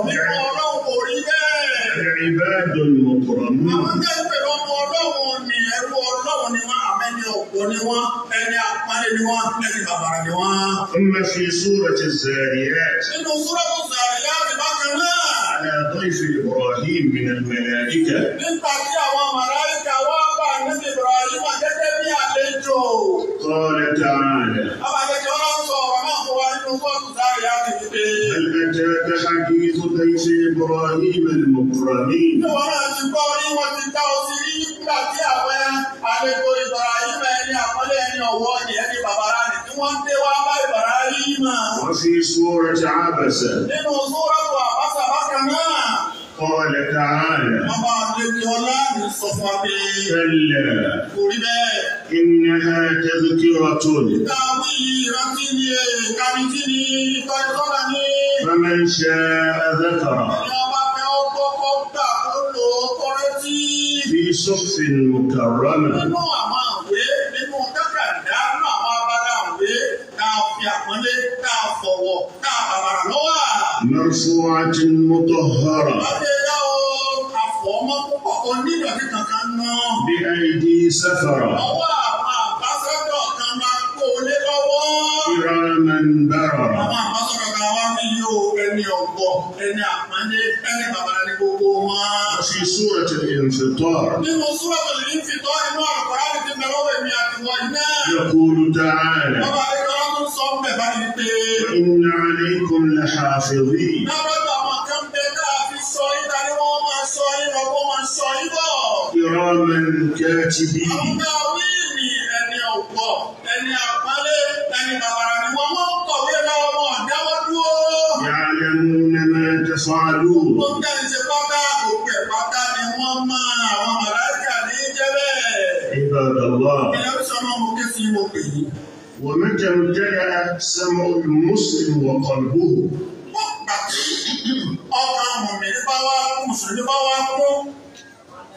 S2: nípa Ọlọ́run kò rí bẹ́ẹ̀.
S1: عباد
S2: Àwọn
S1: مكرمون.
S2: jẹ́ pé ọmọ Ọlọ́run ni ẹrú Ọlọ́run ni wọ́n, àmẹ́ni ọ̀pọ̀ ni wọ́n, ẹni àpọ́nlé ni wọ́n, ẹni bàbàrà ni wọ́n.
S1: ثم في سورة الزاريات
S2: Nínú Súrọ́tù Zàríyáàtì bákan náà,
S1: على ضيف إبراهيم من الملائكة.
S2: nígbà tí àwọn màláíkà wá bá níbi Ibrahim gẹ́gẹ́ bí àlejò.
S1: قال تعالى:
S2: Àwọn àlejò wọn sọ ọ̀rọ̀ náà fún wa nínú Súrọ́tù Zàríyáàtì wípé.
S1: هل أتاك حديث ضيف إبراهيم المكرمين؟
S2: Ní wọn náà ti gbọ́ rí wọn ti dá ọ sí rí nígbà tí àwọn àlejò Ibrahim ẹni àpọ́nlé ẹni ọ̀wọ́ ni ẹni bàbára ni tí wọ́n ń dé wá bá Ibrahim.
S1: وفي سورة عبس
S2: Nínú Súrọ́tù Àbásà bákan náà,
S1: قال تعالى:
S2: wọ́n bá àlejò ọlá mi sọ fún wa pé
S1: كلا
S2: kò rí bẹ́ẹ̀.
S1: إنها تذكرة
S2: Táwí ìrántí ni ìkànnì ni ìtọ́nisọ́nà ni.
S1: فمن شاء ذكره.
S2: Ẹni ọba fẹ́ ó kọ́kọ́ gbà kó lò ó kọ́rẹ́tì.
S1: في صحف مكرمة.
S2: Nínú àwọn àwé nínú tákàdá nínú àwọn abala àwé tá a fi àpọ́nlé tá a fọ̀wọ̀ tá a bàbàrà lọ́wọ́.
S1: مرفوعة مطهرة.
S2: Láti ẹ̀dá o, àfọ̀mọ́ púpọ̀ kò nídọ̀tí kankan náà.
S1: بأيدي سفرة.
S2: Ọwọ́ àwọn àmbásádọ̀ kan máa kó o lé lọ́wọ́.
S1: كراما بررة.
S2: Àwọn àmbásádọ̀ kan wá ní yóò ẹni ọ̀gbọ̀, ẹni àpọ́nlé, ẹni bàbàrà ní gbogbo wọn.
S1: وفي سورة الانفطار
S2: Nínú Súrọ̀tù Ìnfìtọ́ inú Àlùkùránì ti bẹ lọ́wọ́ èmi àtiwọ́ iná.
S1: يقول تعالى:
S2: Bàbá Adékọ́lá tún sọ ń bẹ̀ báyìí pé.
S1: وإن عليكم لحافظين.
S2: Lábọ́dọ̀ àwọn kan bẹ tá a fi sọ yín ta ni wọ́n máa sọ yín lọ kó máa sọ yín bọ̀.
S1: كراما كاتبين.
S2: Àwọn bá wíìlì ẹni ọ̀pọ̀, ẹni àpọ́nlé, ẹni bàbàrà ni wọ́n wọ́n ń kọ̀wé lọ́wọ́ wọn dáwọ́ dúró.
S1: يعلمون ما تفعلون.
S2: Gbogbo ń ṣe pátá gbogbo ẹ̀ pátá ni wọ́n máa àwọn màláíkà ní jẹ́ bẹ́ẹ̀.
S1: عباد الله.
S2: Ẹ̀yọ́ sọ́nà mo ké sí mo pè yín.
S1: ومتى امتلأ سمع المسلم وقلبه
S2: Wọ́n gbà tí ọkàn mùmìnì bá wá kún, mùsùlùmí bá wá kún,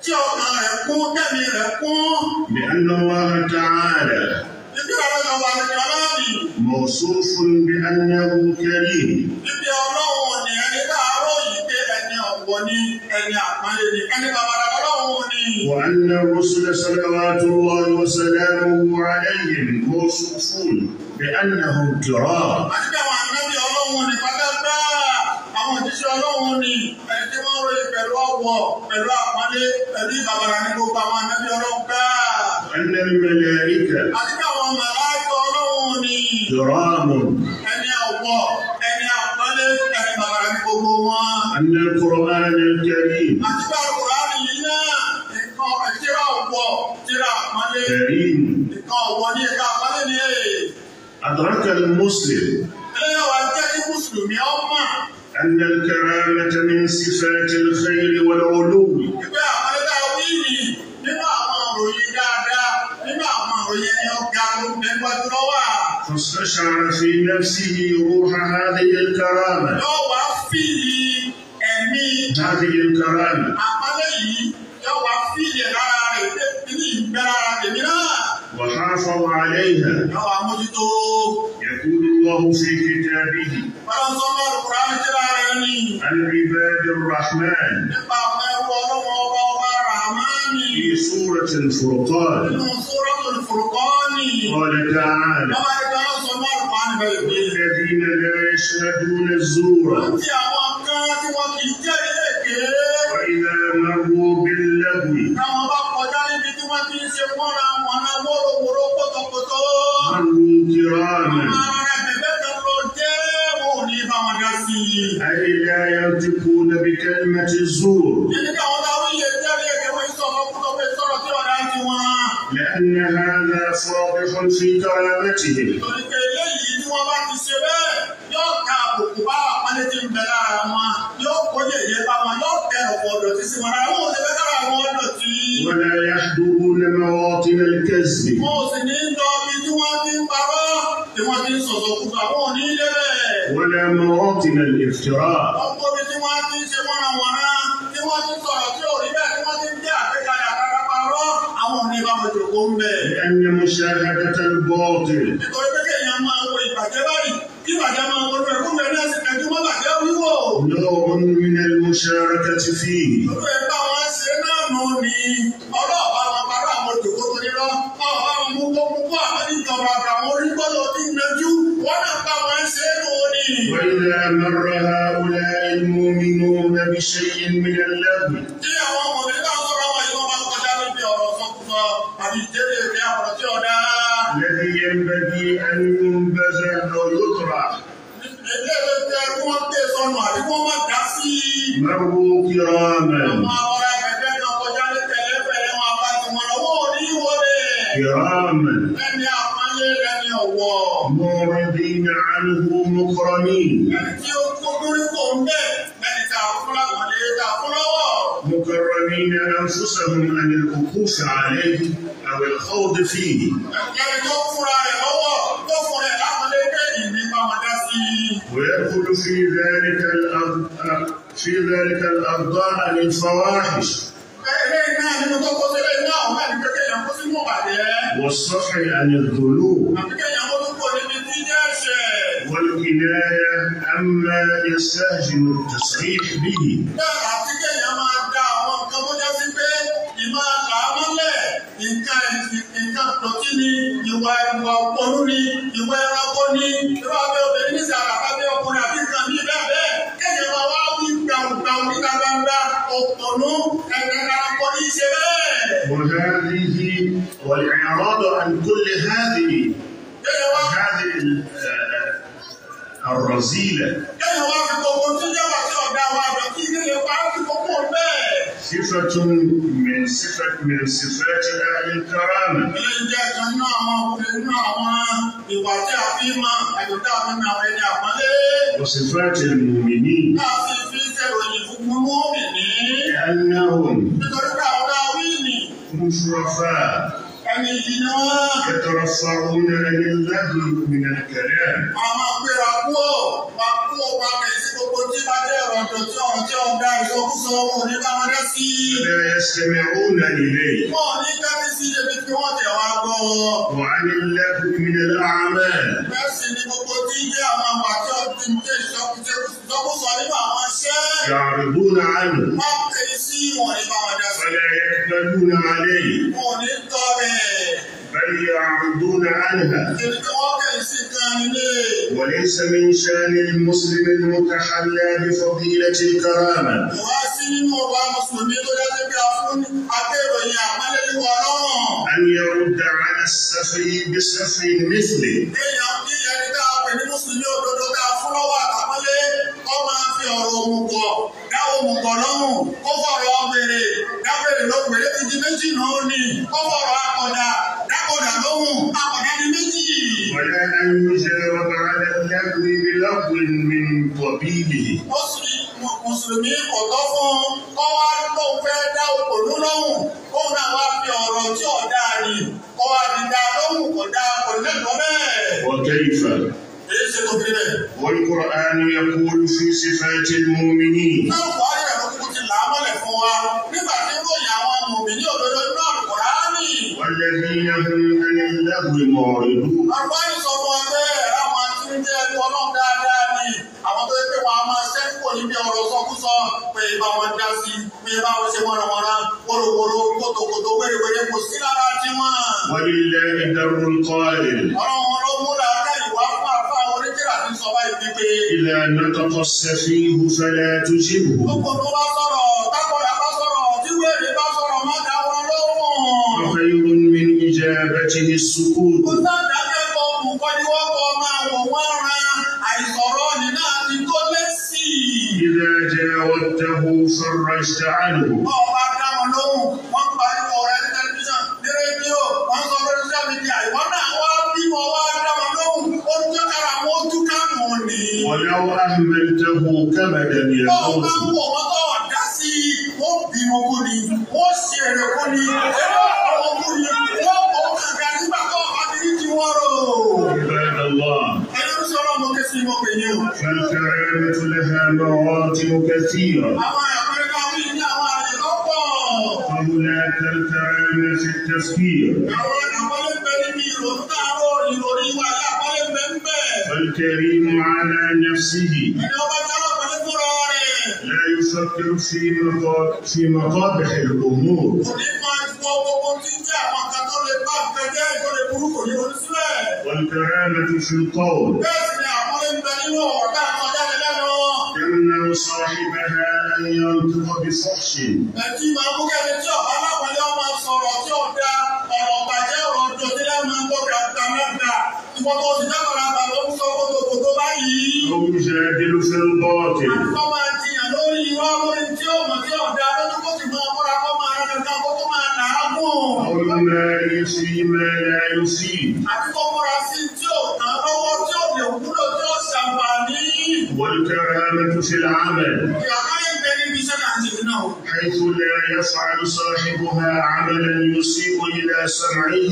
S2: tí ọkàn rẹ̀ kún, tẹ̀mí rẹ̀ kún.
S1: بأن الله تعالى
S2: Ibi ọ̀rọ̀ ọba nìkan láàbì,
S1: موصوف بأنه كريم.
S2: ibi ọlọ́run ni ẹni láàárọ̀ yìí pé ẹni ọ̀wọ̀ ni, ẹni àpọ́nlé ni, ẹni bàbàrà ọlọ́run ni.
S1: وأن الرسل صلوات الله وسلامه عليهم موصوفون بأنهم كرام.
S2: Àti bí àwọn ànábì ọlọ́run ni pátápátá, àwọn òjíṣẹ́ ọlọ́run ni, ẹni tí wọ́n ròyìn pẹ̀lú ọ̀wọ̀, pẹ̀lú àpọ́nlé, pẹ̀lú ìbàbàrà ní gbogbo àwọn ànábì ọlọ́run gbáà.
S1: وأن الملائكة
S2: Àti bí àwọn màláíkà ọlọ́run ni.
S1: كرام.
S2: Ẹni ọ̀wọ̀, ẹni àpọ́nlé, ẹni bàbàrà ní gbogbo wọn.
S1: أن القرآن الكريم
S2: Àti bí Àlùkùránì yìí náà, nǹkan tírà ọ̀wọ̀, tírà àpọ́nlé,
S1: كريم.
S2: nǹkan ọ̀wọ̀ ní ẹ̀ka àpọ́nlé ni èè.
S1: أدرك المسلم
S2: Eléyàwó ajẹ́ kí Mùsùlùmí ọmọ
S1: أن الكرامة من صفات الخير والعلو.
S2: ìgbé àpọ́nlé tá a wí nì nínú àwọn òròyìn dáadáa, nínú àwọn òròyìn ẹni ọ̀gá tó ń bẹ níwájú lọ́wọ́.
S1: فاستشعر في نفسه روح هذه الكرامة.
S2: Yóò wá fìlì ẹ̀mí
S1: هذه الكرامة
S2: àpọ́nlé yìí, yóò wá fìlì ẹ̀ lára rẹ̀ pé kíní ìgbẹ́ lára tèmi náà.
S1: وحاول ويحافظ عليها.
S2: Yóò wá mójútó.
S1: يقول الله في كتابه
S2: Ọlọ́run sọ lọ́rùn Kùránì tíra rẹ̀ ni.
S1: عن عباد الرحمن
S2: Nípa àwọn ẹrú Ọlọ́run ọba ọba Ràmánì.
S1: في سورة الفرقان.
S2: Nínú Suratul Furqani.
S1: قال تعالى:
S2: Ọba ìgbà náà sọ lọ́rùn Kùránì bẹ̀rẹ̀ pé.
S1: الذين لا يشهدون الزور
S2: Tí àwọn kan tí wọ́n kì í jẹ́rìí èké.
S1: وإذا مروا باللغو
S2: Táwọn bá kọjá níbi tí wọ́n ti ń ṣe mọ́ra mọ́ra wórówóró kótókótó.
S1: مروا كراما
S2: Àwọn ará ẹgbẹ́ kan lọ jẹ́ wọn ò ní bá wọn dá sí i.
S1: أي لا ينطقون بكلمة الزور
S2: Níbi tí àwọn táwọn yẹ jẹ́rìí èké wọ́n sọ̀rọ̀ kútó pé sọ̀rọ̀ tí ọ̀dà ti wọn.
S1: لأن هذا فاضح في كرامتهم.
S2: Torí pé eléyìí tí wọ́n bá ti ṣe bẹ́ẹ̀ yóò ka àbùkù bá àpọ́nlé tí ń bẹ lára wọn, yóò kó yẹ̀yẹ́ bá wọn, yóò tẹ ọ̀pọ̀ ọ̀dọ̀tí sí wọn lára, wọn ò sì fẹ́ kára àwọn ọ̀dọ̀tí.
S1: ولا يحضرون مواطن الكذب
S2: Wọn ò sì ní lọ ibi tí wọ́n ti ń parọ́, tí wọ́n ti ń sọ̀sọ̀kúsọ, àwọn ò ní débẹ̀.
S1: ولا مواطن الافتراء.
S2: Ọ̀pọ̀ ibi tí wọ́n ti ń ṣe wọ́nrawọ̀nra, tí wọ́n ti ń sọ̀rọ̀ tí ò rí bẹ́ẹ̀, tí wọ́n ti ń jẹ́ àgbékalẹ̀ àrárá parọ́, àwọn ò ní bá wọn jòkó ń bẹ̀.
S1: لأن مشاهدة الباطل
S2: Nítorí pé kéèyàn máa wo ìbàjẹ́ báyìí, kí ìbàjẹ́ máa wọnú ẹ̀kú mẹ́rin náà sì kẹjú mọ́ bàjẹ́ wíwò.
S1: نوع من المشاركة فيه.
S2: Lórí ẹ̀ bá wọn ṣe náà nù ni ọlọ́ọ̀bá wọn parọ́ àwọn òjòkó tó nírọ́, ọ̀bá wọn mú kó mú kó àwọn ìjọba àtàwọn onígbọ́dọ̀ tí ń najú, wọ́n náà bá wọn ṣe nù ni.
S1: وإذا مر هؤلاء المؤمنون بشيء من اللغو
S2: Tí àwọn ọmọ mi bá ń sọ̀rọ̀ wọn yìí wọ́n máa ń kọjá níbi ọ̀rọ̀ sọkúsọ àbí ìjẹ́rìí èké ọ̀rọ̀ tí ọ̀dá.
S1: الذي ينبغي أن ينبذ أو يطرح
S2: Ilé ìwé tẹ kí wọ́n gbé sọnù àbí kí wọ́n má dá sí i.
S1: مروا كراما.
S2: Àwọn ọ̀rọ̀ ẹgbẹ́ kan kọjá ní pẹ̀lẹ́pẹ̀lẹ́ wọn bá ti wọn lọ́wọ́ òní wọlé.
S1: كراما
S2: Lẹ́ni àpọ́nlé lẹ́ni ọ̀wọ̀.
S1: معرضين عنه مكرمين.
S2: Ẹni tí ó kó lórí kò ń bẹ̀ lẹ́ni tá a fún lápọ̀lé tá a fún lọ́wọ́.
S1: مكرمين أنفسهم عن الوقوف عليه أو الخوض فيه.
S2: Ẹni tó fúnra rẹ̀ lọ́wọ́ tó fún rẹ̀ lápọ̀lé pé ìní bá wọn dá sí i.
S1: ويدخل في ذلك الأرضاء للفواحش
S2: Eléyìí náà nínú tó kó sílẹ̀ náà òun náà ní pé kéèyàn kó sínú ìbàjẹ́.
S1: والصفح عن الذنوب
S2: Àbí kéèyàn kó tún kó níbi tí jẹ́ ẹ̀ṣẹ̀.
S1: والكناية عما يستهجن التصريح به.
S2: Bẹ́ẹ̀ àti kéèyàn máa da àwọn nǹkan tó jẹ́ sí pé ìmọ̀ làámọ́lẹ̀ nǹkan nǹkan dọ̀tí ni ìwà ìwà òpònú ni ìwà ẹranko ni irú abẹ́ obìnrin ní sàràkà bí ọkùnrin àbí nǹkan bíi bẹ́ẹ̀ bẹ́ẹ̀ kéèyàn máa wá wí gbàùgbàù níta gbangba òpònú ẹ̀ka ẹranko ní í ṣe bẹ́ẹ̀.
S1: وهذه والإعراض عن كل هذه
S2: Kéèyàn wá
S1: هذه الرذيلة
S2: kéèyàn wá fi gbogbo tí jẹ́ wà tí ọ̀dà wa dọ̀tí kéèyàn pa á fi gbogbo bẹ́ẹ̀.
S1: صفة من صفات أهل الكرامة.
S2: Ilé jẹ́ kan nínú àwọn nínú àwọn ìwà tí a fi mọ àjò tá a fi mọ àwọn ẹni àpọ́nlé.
S1: وصفات المؤمنين
S2: Náà sì fi ṣèròyìn fún mùmínì.
S1: لأنهم
S2: Nítorí pé àwọn dáwìnì
S1: هم شرفاء
S2: ẹni yìí ni wọ́n.
S1: يترفعون عن اللغو من الكلام.
S2: Wọ́n máa gbéra kúò, wọ́n kú wọn kẹ̀ sí gbogbo tí bá jẹ́ ọ̀rọ̀ tí ọ̀rọ̀ tí ọ̀dà ìsọkúsọ wọn ò ní bá wọn dá sí.
S1: لا يستمعون إليه.
S2: Wọn ò ní tẹ́tí sí ibi tí wọ́n tẹ̀ wá gbọ́.
S1: وعن اللغو من الأعمال.
S2: Bẹ́ẹ̀ sì ni gbogbo tí jẹ́ àwọn àgbà tí ó ti ń jẹ́ ìsọkúsọ nínú àwọn iṣẹ́.
S1: يعرضون عنه.
S2: Wọ́n kẹ̀ sí wọn ní bá wọn dá sí.
S1: ولا يقبلون عليه.
S2: Wọn ò ní tọ́ bẹ́ẹ̀.
S1: بل يعرضون عنها.
S2: Kìnìún tí wọ́n kẹ̀ sí kan nílé.
S1: وليس من شأن المسلم المتحلى بفضيلة الكرامة
S2: Wá sí nínú ọba Mùsùlùmí tó jẹ́ pé a fún akéròyìn àpọ́nlé níwọ̀ Ọlọ́run.
S1: أن يرد على السفي بسفي مثله.
S2: Kéèyàn kí ẹni tá a pè ní Mùsùlùmí òdodo tá a fún lọ́wọ́ àtàpọ́nlé kó máa fi ọ̀rọ̀ òmùgọ̀ dá òmùgọ̀ lọ́hùn kó fọ̀rọ̀ wèrè dá wèrè ló wèrè ti di méjì náà ni kó fọ̀rọ̀ akọ̀dà dákọ̀dà lóhùn akọ̀dà di méjì.
S1: ولا أن يجاوب على اللغو بلغو من قبيله.
S2: Mùsùlùmí kò tọ́ fún un kó wá lóun fẹ́ dá òpònú lóhùn kóun náà wá fi ọ̀rọ̀ tí ọ̀dà rì kó wá fi dá lóhùn kò dá kò lẹ́tọ̀ọ́ bẹ́ẹ̀.
S1: وكيف
S2: Èyí ṣe tó fi bẹ́ẹ̀.
S1: والقرآن يقول في صفات المؤمنين
S2: Náà Buhari rẹ̀ ló kúkú ti là á mọ́lẹ̀ fún wa nígbà tí ń ròyìn àwọn mùmínì òdodo nínú Àlùkùránì.
S1: والذين هم عن اللغو اللغو معرضون.
S2: Àgbáyé sọ fún ọ pé àwọn tí ń jẹ́ ẹni ọlọ́run dáadáa ni àwọn tó yẹ pé wọn a máa ṣẹ́kù níbi ọ̀rọ̀ sọkúsọ pé bá wọn dá sí pé bá wọn ṣe wọ́nrawọ́nra wóróworó kótókótó wérewère kò sí lára tiwọn.
S1: ولله در القائل.
S2: Ọlọ́run ló múra káyìí wá fún àfa oníkìlá tí ń sọ báyìí wípé.
S1: إذا نطق السفيه فلا تجبه.
S2: Gbogbo tó bá sọ̀rọ̀ tákọ̀dá bá sọ̀rọ̀ tí wèrè bá sọ̀rọ̀ má dá wọn lóhùn.
S1: وخير من إجابته السكوت.
S2: Kó sáà kọ́ kọ́ ni wọ́n kọ́ máa wọ̀ wọ́n ran àìsọ̀rọ̀ ní náà ti tó lẹ́sì.
S1: إذا جاودته فرجت عنه.
S2: Ọba dá wọn lóhùn, wọ́n pariwo rẹ̀ ní tẹlifíṣàn, ní rédíò, wọ́n sọ lórí social media, ìwọ náà wá bí wọ́n wá dá wọn lóhùn, ó ń jẹ́ kára wọn ó túká nù ní.
S1: ولو أهملته كمدا
S2: Bọ́ọ̀ bá
S1: يموت.
S2: wọ̀ wọ́n tọ̀ dá sí i, wọ́n bínú kú ni, wọ́n ṣe èrè kú ni, èrè ọ̀pọ̀ kú ni, wọ́n kọ́ kàkà nígbà tó àbírí tí wọ́n rò.
S1: عباد الله.
S2: Ẹni tó sọ̀rọ̀ mo ké sí mo pè ní o.
S1: فالكرامة لها مراتب كثيرة.
S2: Àwọn àpẹẹrẹ wí ní àwọn àyè tó pọ̀.
S1: فهناك الكرامة في التفكير.
S2: Àwọn àpọ́lé ń bẹ níbi ìrònú táàrọ̀ ìròrí wa ní àpọ́lé ń bẹ ń bẹ.
S1: فالكريم على نفسه
S2: Ẹni ọba jálọ̀ pẹ̀lú fúnra rẹ̀.
S1: لا يفكر في مقابح الأمور.
S2: Kò ní máa gbọ́ gbogbo tí ń jẹ́ àwọn kan tó lè bá nǹkan jẹ́ tó lè burú kò ní ronú sílẹ̀.
S1: والكرامة في القول
S2: Bẹ́ẹ̀ sì ni àpọ́lé ń bẹ nínú ọ̀rọ̀ tá a sọ jáde lẹ́nu.
S1: تمنع صاحبها أن ينطق بفحش.
S2: Ẹtí máa mú kẹ́ni tí ọ̀bá lápẹ̀lẹ́ ọmọ sọ̀rọ̀ tí ó da ọ̀rọ̀ bàjẹ́ ọ̀rọ̀ dòdí lẹ́nu tó gbàgbàgbà. Ìwọ́n tó ti dábàrà ló ń sọ kótókótó báyìí.
S1: أو يجادل في الباطل.
S2: Kọ́ máa jiyàn lórí irọ́ lórí tí ó mọ̀ tí ó da lójú kó sì máa múra kó máa rán kankan kó tó máa làágùn.
S1: أو يماري فيما لا يفيد.
S2: Àti kó múra sí tí ò tán lọ́wọ́ tí ò lè wúlò tí ó ṣàǹfààní.
S1: والكرامة في العمل
S2: Ìyàkáyé ń bẹ níbi iṣẹ́ náà ti náà.
S1: حيث لا يفعل صاحبها عملا يسيء إلى سمعه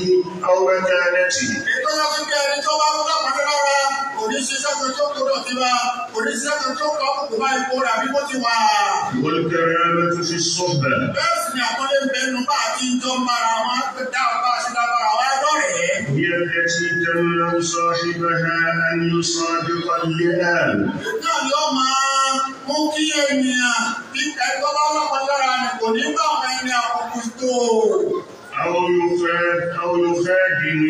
S1: أو مكانته.
S2: Ètò yọ sí pé ẹni tó bá mú lápàdé lára kò ní ṣiṣẹ́ kan tó gbọdọ̀ ti bá kò ní ṣiṣẹ́ kan tó kọ́ kò bá ipò rẹ̀ àbí bó ti wà.
S1: والكرامة في الصحبة
S2: Bẹ́ẹ̀ sì ni àpọ́nlé ń bẹ nínú bá àti ìjọ ń bára wọn dá bá a ṣe dábàrà wa lọ́rẹ̀ẹ́.
S1: هي التي تمنع صاحبها أن يصادق اللئام.
S2: Náà ni ó máa mú kí ènìyàn bí ẹgbẹ́ bá lọ́pàá lára ni kò ní bá àwọn ẹni àkókò tó.
S1: أو أو يخادم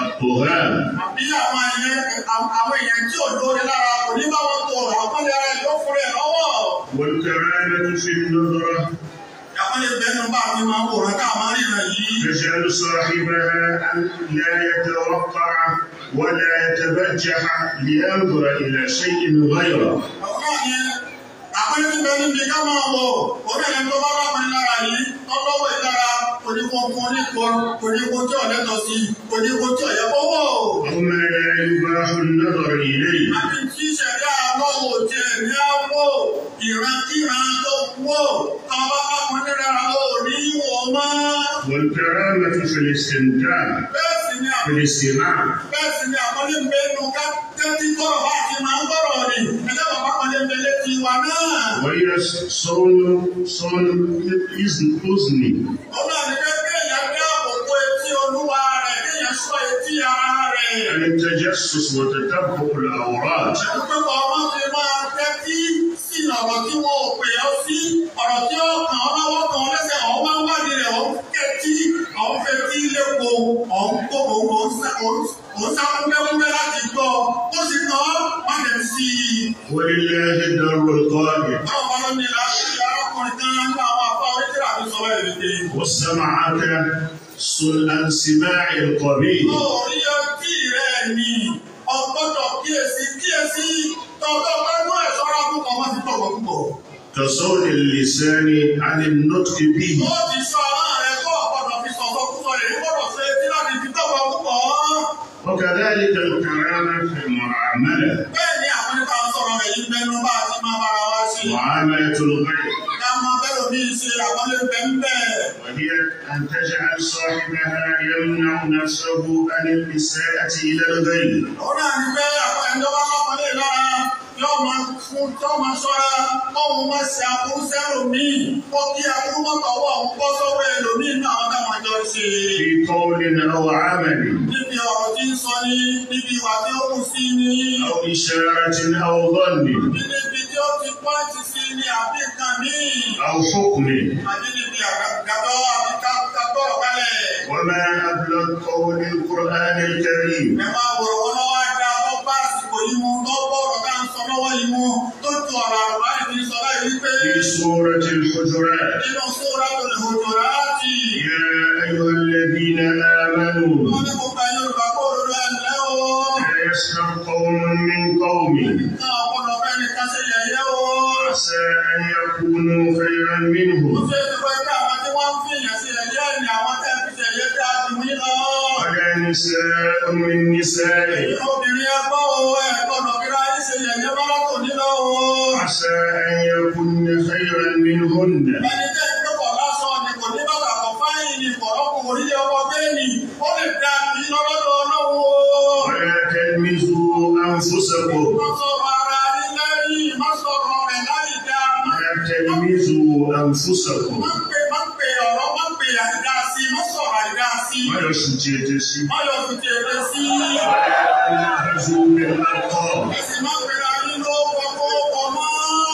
S1: الطغاة.
S2: Àbí àwọn èèyàn tí ò lóore lára kò ní bá wọn tó àpọ́nlé ara yóò fún rẹ̀ lọ́wọ́.
S1: والكرامة في النظرة
S2: Àpọ́nlé bẹ́ẹ̀ bá fi máa wòrán ká máa ríran yìí.
S1: تجعل صاحبها أن لا يتوقع ولا يتبجح لينظر إلى شيء غيره.
S2: Ọ̀nà ni àpọ́nlé tí bẹ́ẹ̀ níbi ká máa wò orí ẹni tó bá lápọ́nlé lára yìí tọ́lọ́wọ́ ìlara kò ní kó fún ní kò kò ní kó tí ọ̀lẹ́tọ̀ sí kò ní kó tí ọ̀yẹ́ kó wò.
S1: أو ما لا يباح النظر إليه.
S2: Àbí tí ìṣẹ̀dá lọ́wọ́ tiẹ̀ ní á wò ìrankíran tó wò tọ́ba lápọ́nlé lára ò ní wò mọ́.
S1: والكرامة في الاستمتاع
S2: Bẹ́ẹ̀ sì ni
S1: في الاستماع.
S2: Bẹ́ẹ̀ sì ni àpọ́nlé ń bẹ nù ká tẹ́tí tọrọ bá ti máa ń gbọ́rọ̀ ni ẹjẹ́ bàbá pọ́nlé ń bẹ létí wa náà.
S1: وهي صون أذن.
S2: Ó náà ní pé kéèyàn dáàbò bo etí olúwa rẹ̀ kéèyàn ṣọ́ etí ara rẹ̀.
S1: عن التجسس وتتبع العورات.
S2: Pẹ̀lú pé ọmọ fi máa tẹ́tí sí ọ̀rọ̀ tí wọn ò pè ọ́ sí ọ̀rọ̀ tí ó kàn ọ́ lọ́wọ́ kan ọ́ lẹ́sẹ̀ ọ̀ wá ń wádìí rẹ̀ ọ̀ ń kẹ́tí ọ̀ ń fetí lépo ọ̀ ń kó òun sá kúnbẹ́kúnbẹ́ láti gbọ́ ó sì kàn ọ́ má tẹ̀ sí i.
S1: ولله الدر القائل.
S2: Báwo bá ló ní láti arákùnrin kan nínú àwọn afá oríṣiríṣi àti sọ báyìí wípé.
S1: وسمعك صن عن سماع القبيح.
S2: Orí ọtí rẹ̀ ni ọgbọ́dọ̀ kíyèsí kíyèsí tọ́tọ́ bá mú ẹ̀ṣọ́ra púpọ̀ wọ́n ti tọ̀wọ̀ púpọ̀.
S1: كصون اللسان عن النطق به.
S2: Ó ti sọ àwọn rẹ̀ kó ọ̀gbọ́dọ̀ fi sọ̀tọ̀ púpọ̀ rẹ̀ gbọ́dọ̀ ṣe etí láti fi tọ̀wọ̀ púpọ̀.
S1: وكذلك الكرامة في المعاملة.
S2: Bẹ́ẹ̀ ni àwọn nípa ń sọ̀rọ̀ rẹ̀ yìí bẹnu bá a ti máa bára wa ṣe.
S1: معاملة الغير.
S2: Ká máa bẹ́ẹ̀ lómi ṣe àpọ́nlé bẹ́ẹ̀.
S1: وهي أن تجعل صاحبها يمنع نفسه عن الإساءة إلى الغير.
S2: Òun náà ní pé àwọn ẹni tó bá lọ́pọ̀lé lára yóò máa fún yóò máa ṣọ́ra kóun má ṣe aburú sẹ́lòmíì kó kí aburú má tọwọ́ òun bọ́ sọ́wọ́ ẹlòmíì náà àwọn táwọn jọ ń ṣe.
S1: في قول أو عمل
S2: Níbi ọ̀rọ̀ tí ń sọ ní, níbi ìwà tí ó kù sí ní,
S1: أو إشارة أو ظن
S2: níbi tí ó ti pọ́ǹtì sí ní àbí nǹkan míì,
S1: أو حكم.
S2: Àbí níbi àgàdọ́ àbí kágbọ́rọ̀ kalẹ̀.
S1: وما أبلغ قول القرآن الكريم
S2: Ẹ máa wọ̀rọ̀ wọn lọ́wọ́ á tó bá àsìkò yìí mu, tó bọ̀rọ̀ tá à ń sọ lọ́wọ́ yìí mu, tó ju ọ̀rọ̀ àrùbáyé ti sọ láì wípé
S1: في سورة الحجرات
S2: nínú Suratul Hujurat.
S1: يا أيها الذين آمنوا
S2: Wọ́n ní gbogbo ẹ̀yin olùgbàgbọ́ òdodo ẹ̀ ǹlẹ́ o.
S1: لا يسخر قوم من قوم
S2: Náà ọ̀pọ̀lọpọ̀ fẹ́ nìkan ṣe yẹ̀yẹ́ o.
S1: عسى أن يكونوا خيرا منهم
S2: Ṣé ìdúpẹ́ pé àwọn tí wọ́n ń fi èèyàn sí ẹ̀yẹ́ ni àwọn tẹ́ fi ṣe ẹ̀yẹ́ dáa jù yín lọ.
S1: ولا نساء من نساء
S2: Obìnrin ẹgbọ́ o, ẹ gbọ́dọ̀ kíra yín ṣe yẹ̀yẹ́ bá látò nílọ o.
S1: عسى أن يكن خيرا منهن.
S2: Ẹni tẹ́ ń gbọ́kọ̀ lásán ni kò ní bàtà kọ̀ fáyìn ni kò rọ́pò orílẹ̀ ọkọ̀ bẹ́ẹ̀ni, ó lè da kì í lọ́lọ́dọ̀ Ọlọ́run o.
S1: ولا تلمزوا أنفسكم.
S2: Má sọ̀rọ̀ ara yín lẹ́yìn, má sọ̀rọ̀ rẹ̀ láì dáa.
S1: لا تلمزوا أنفسكم.
S2: Má pè ọ̀rọ̀, má pè àìdá sí, má sọ̀rọ̀ àìdá sí.
S1: ما يشتي
S2: Má yọ fi tèrè sí.
S1: ولا تنابزوا بالألقاب.
S2: Ẹ̀sìn má pera yín lórúkọ kórúkọ mọ́.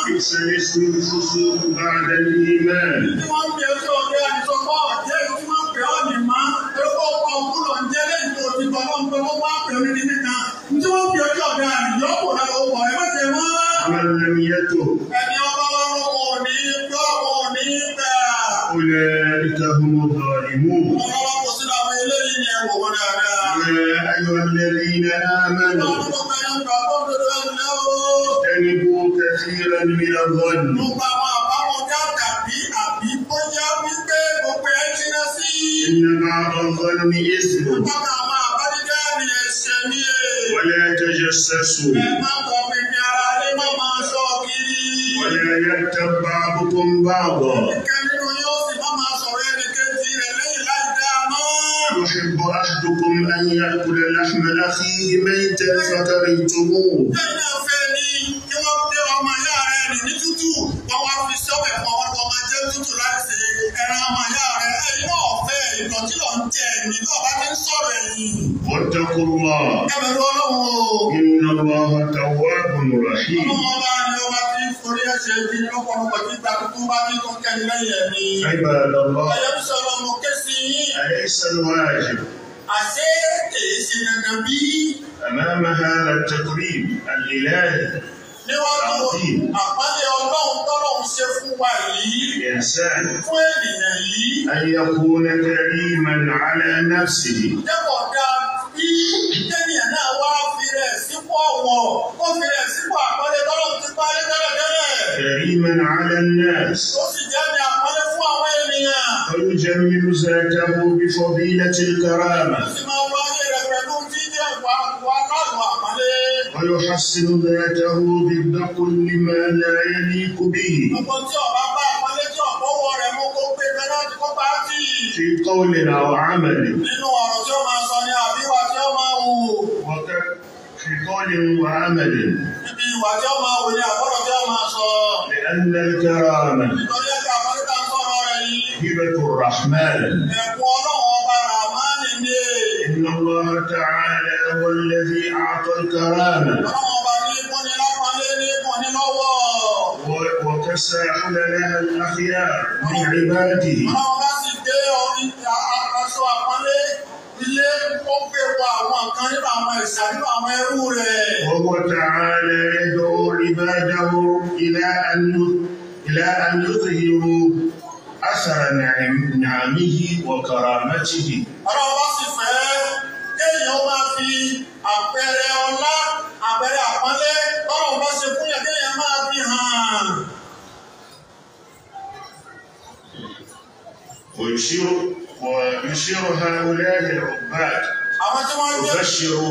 S1: بئس الاسم الفسوق بعد الإيمان.
S2: Tí wọ́n ń pè é sí ọ̀rẹ́ àdìsọ́kọ́ ọ̀jẹ́ tí wọ́n ń pè ọ́ nì má. Orúkọ ọkọ̀ òkúlọ̀ ń jẹ́ lẹ́yìn tó ti gbọ́ lọ́n pé wọ́n wá pè ọ́ ní níta. Tí wọ́n ń pè ọ́ sí ọ̀rẹ́ àdìyọ́kù lára owó rẹ̀ má ṣe mọ́.
S1: ومن لم يتب
S2: Ẹni ọba wa rọ̀ wọ̀ ní gbọ́ wọ̀ ní gbà.
S1: أولئك هم الظالمون.
S2: Ọlọ́wọ́ kò sí láwọn eléyìí ni ẹ̀wọ̀ wọn dáadáa.
S1: يا أيها الذين آمنوا
S2: Ọlọ́run gbogbo ẹ̀yàn gbàgbọ́ òdodo ẹ̀ ńlẹ́ o.
S1: اجتنبوا كثيرا من الظن.
S2: Gbogbo àwọn àbáwọn dáadáa bí àbí bóyá wípé gbogbo ẹ̀ jìnnà sí.
S1: إن بعض الظن إثم.
S2: Bákan àwọn àbájídá ni ẹ̀ṣẹ̀ ní è.
S1: ولا تجسسوا.
S2: Ẹ má tọ pinpin ara lé má máa ṣọ́ kiri.
S1: ولا يغتب بعضكم بعضا.
S2: Ìkẹ́ nínú yóò sì má máa sọ̀rọ̀ ẹnì kejì rẹ̀ lẹ́yìn láì dáa mọ́.
S1: يحب أحدكم أن يأكل لحم أخيه ميتا فكرهتموه.
S2: Lẹ́yìn náà fẹ́ ni kí wọ́n gbé ọmọ ìyá rẹ̀ rìn ní tútù. Wọ́n wá fi sọ́bẹ̀ fún ọmọ tó máa jẹ́ tútù láti ṣe ẹran ọmọ ìyá rẹ̀. Ẹ̀yin náà fẹ́ ìdọ̀tí lọ ń jẹ ẹ̀mí náà bá ti ń sọ̀rọ̀ ẹ̀yìn.
S1: واتقوا الله.
S2: Ẹ bẹ̀rù Ọlọ́run o.
S1: إن الله تواب رحيم.
S2: Ọlọ́run ọba ni ọba tí ń forí ẹ̀ṣẹ̀ bí lọ́pọ̀lọpọ̀ tí gba tuntun bá ní tó ń kẹ́ni lẹ́yìn ẹ̀mí.
S1: عباد الله.
S2: Ẹ̀yẹ́ ń sọ̀rọ̀ mo ké sí yín.
S1: أليس الواجب
S2: Àṣé kìí ṣe dandan bí
S1: أمام هذا التقريب الإلهي
S2: níwájú àpọ́nlé Ọlọ́run tọ́lọ́run ṣe fún wa yìí
S1: للإنسان
S2: fún ènìyàn yìí.
S1: أن يكون كريما على نفسه
S2: Jẹ́pọ̀ dá bí kéèyàn náà wá fi rẹ̀ sípò ọ̀wọ̀ ó fi rẹ̀ sípò àpọ́nlé tọ́lọ́run ti parí tẹ́lẹ̀tẹ́lẹ̀.
S1: كريما على الناس
S2: Ó sì jẹ́ ní àpọ́nlé fún àwọn ènìyàn.
S1: ويجمل ذاته بفضيلة الكرامة
S2: Ó sì máa wọ ayé rẹ̀ pẹ̀lú jíjẹ́ ìwà ìwà káàrùn àpọ́nlé.
S1: ويحسن ذاته ضد كل ما لا يليق به
S2: Gbogbo tí ọba bá àpọ́nlé tí ọ̀pọ̀ wọ rẹ̀ mú kó gbé kan láti kó bá tì.
S1: في قول أو عمل.
S2: Nínú ọ̀rọ̀ tí ó máa sọ ni àbí ìwà tí ó máa hù.
S1: في قول وعمل.
S2: Níbi ìwà tí ó máa hù ni àbọ̀rọ̀ tí ó máa sọ.
S1: لأن الكرامة
S2: Nítorí ẹ̀ka àpọ́nlé tá ń sọ̀rọ̀ rẹ̀ yìí.
S1: هبة الرحمن.
S2: Ẹ̀kún Ọlọ́run ọba Ràmánì ni.
S1: إن الله تعالى هو الذي أعطى الكرامة
S2: Ọlọ́run ọba ní kúnni lápọ́nlé ní kúnni lọ́wọ́.
S1: وكسى حللها الأخيار من عباده.
S2: Ọlọ́run bá sì dé orí aṣọ àpọ́nlé ilé ó gbé wọ àwọn kan nínú àwọn ẹ̀ṣà nínú àwọn ẹrú rẹ̀.
S1: وهو تعالى يدعو عباده إلى أن يظهروا أثر نعمه وكرامته.
S2: Ọlọ́run bá sì fẹ́ kéèyàn máa fi àpẹẹrẹ ọlá àpẹẹrẹ àpọ́nlé tọ́lọ́run bá ṣe fún yàn kéèyàn máa fi hàn.
S1: ويشير هؤلاء العباد.
S2: Àwọn tí wọ́n ń jẹ́
S1: يبشر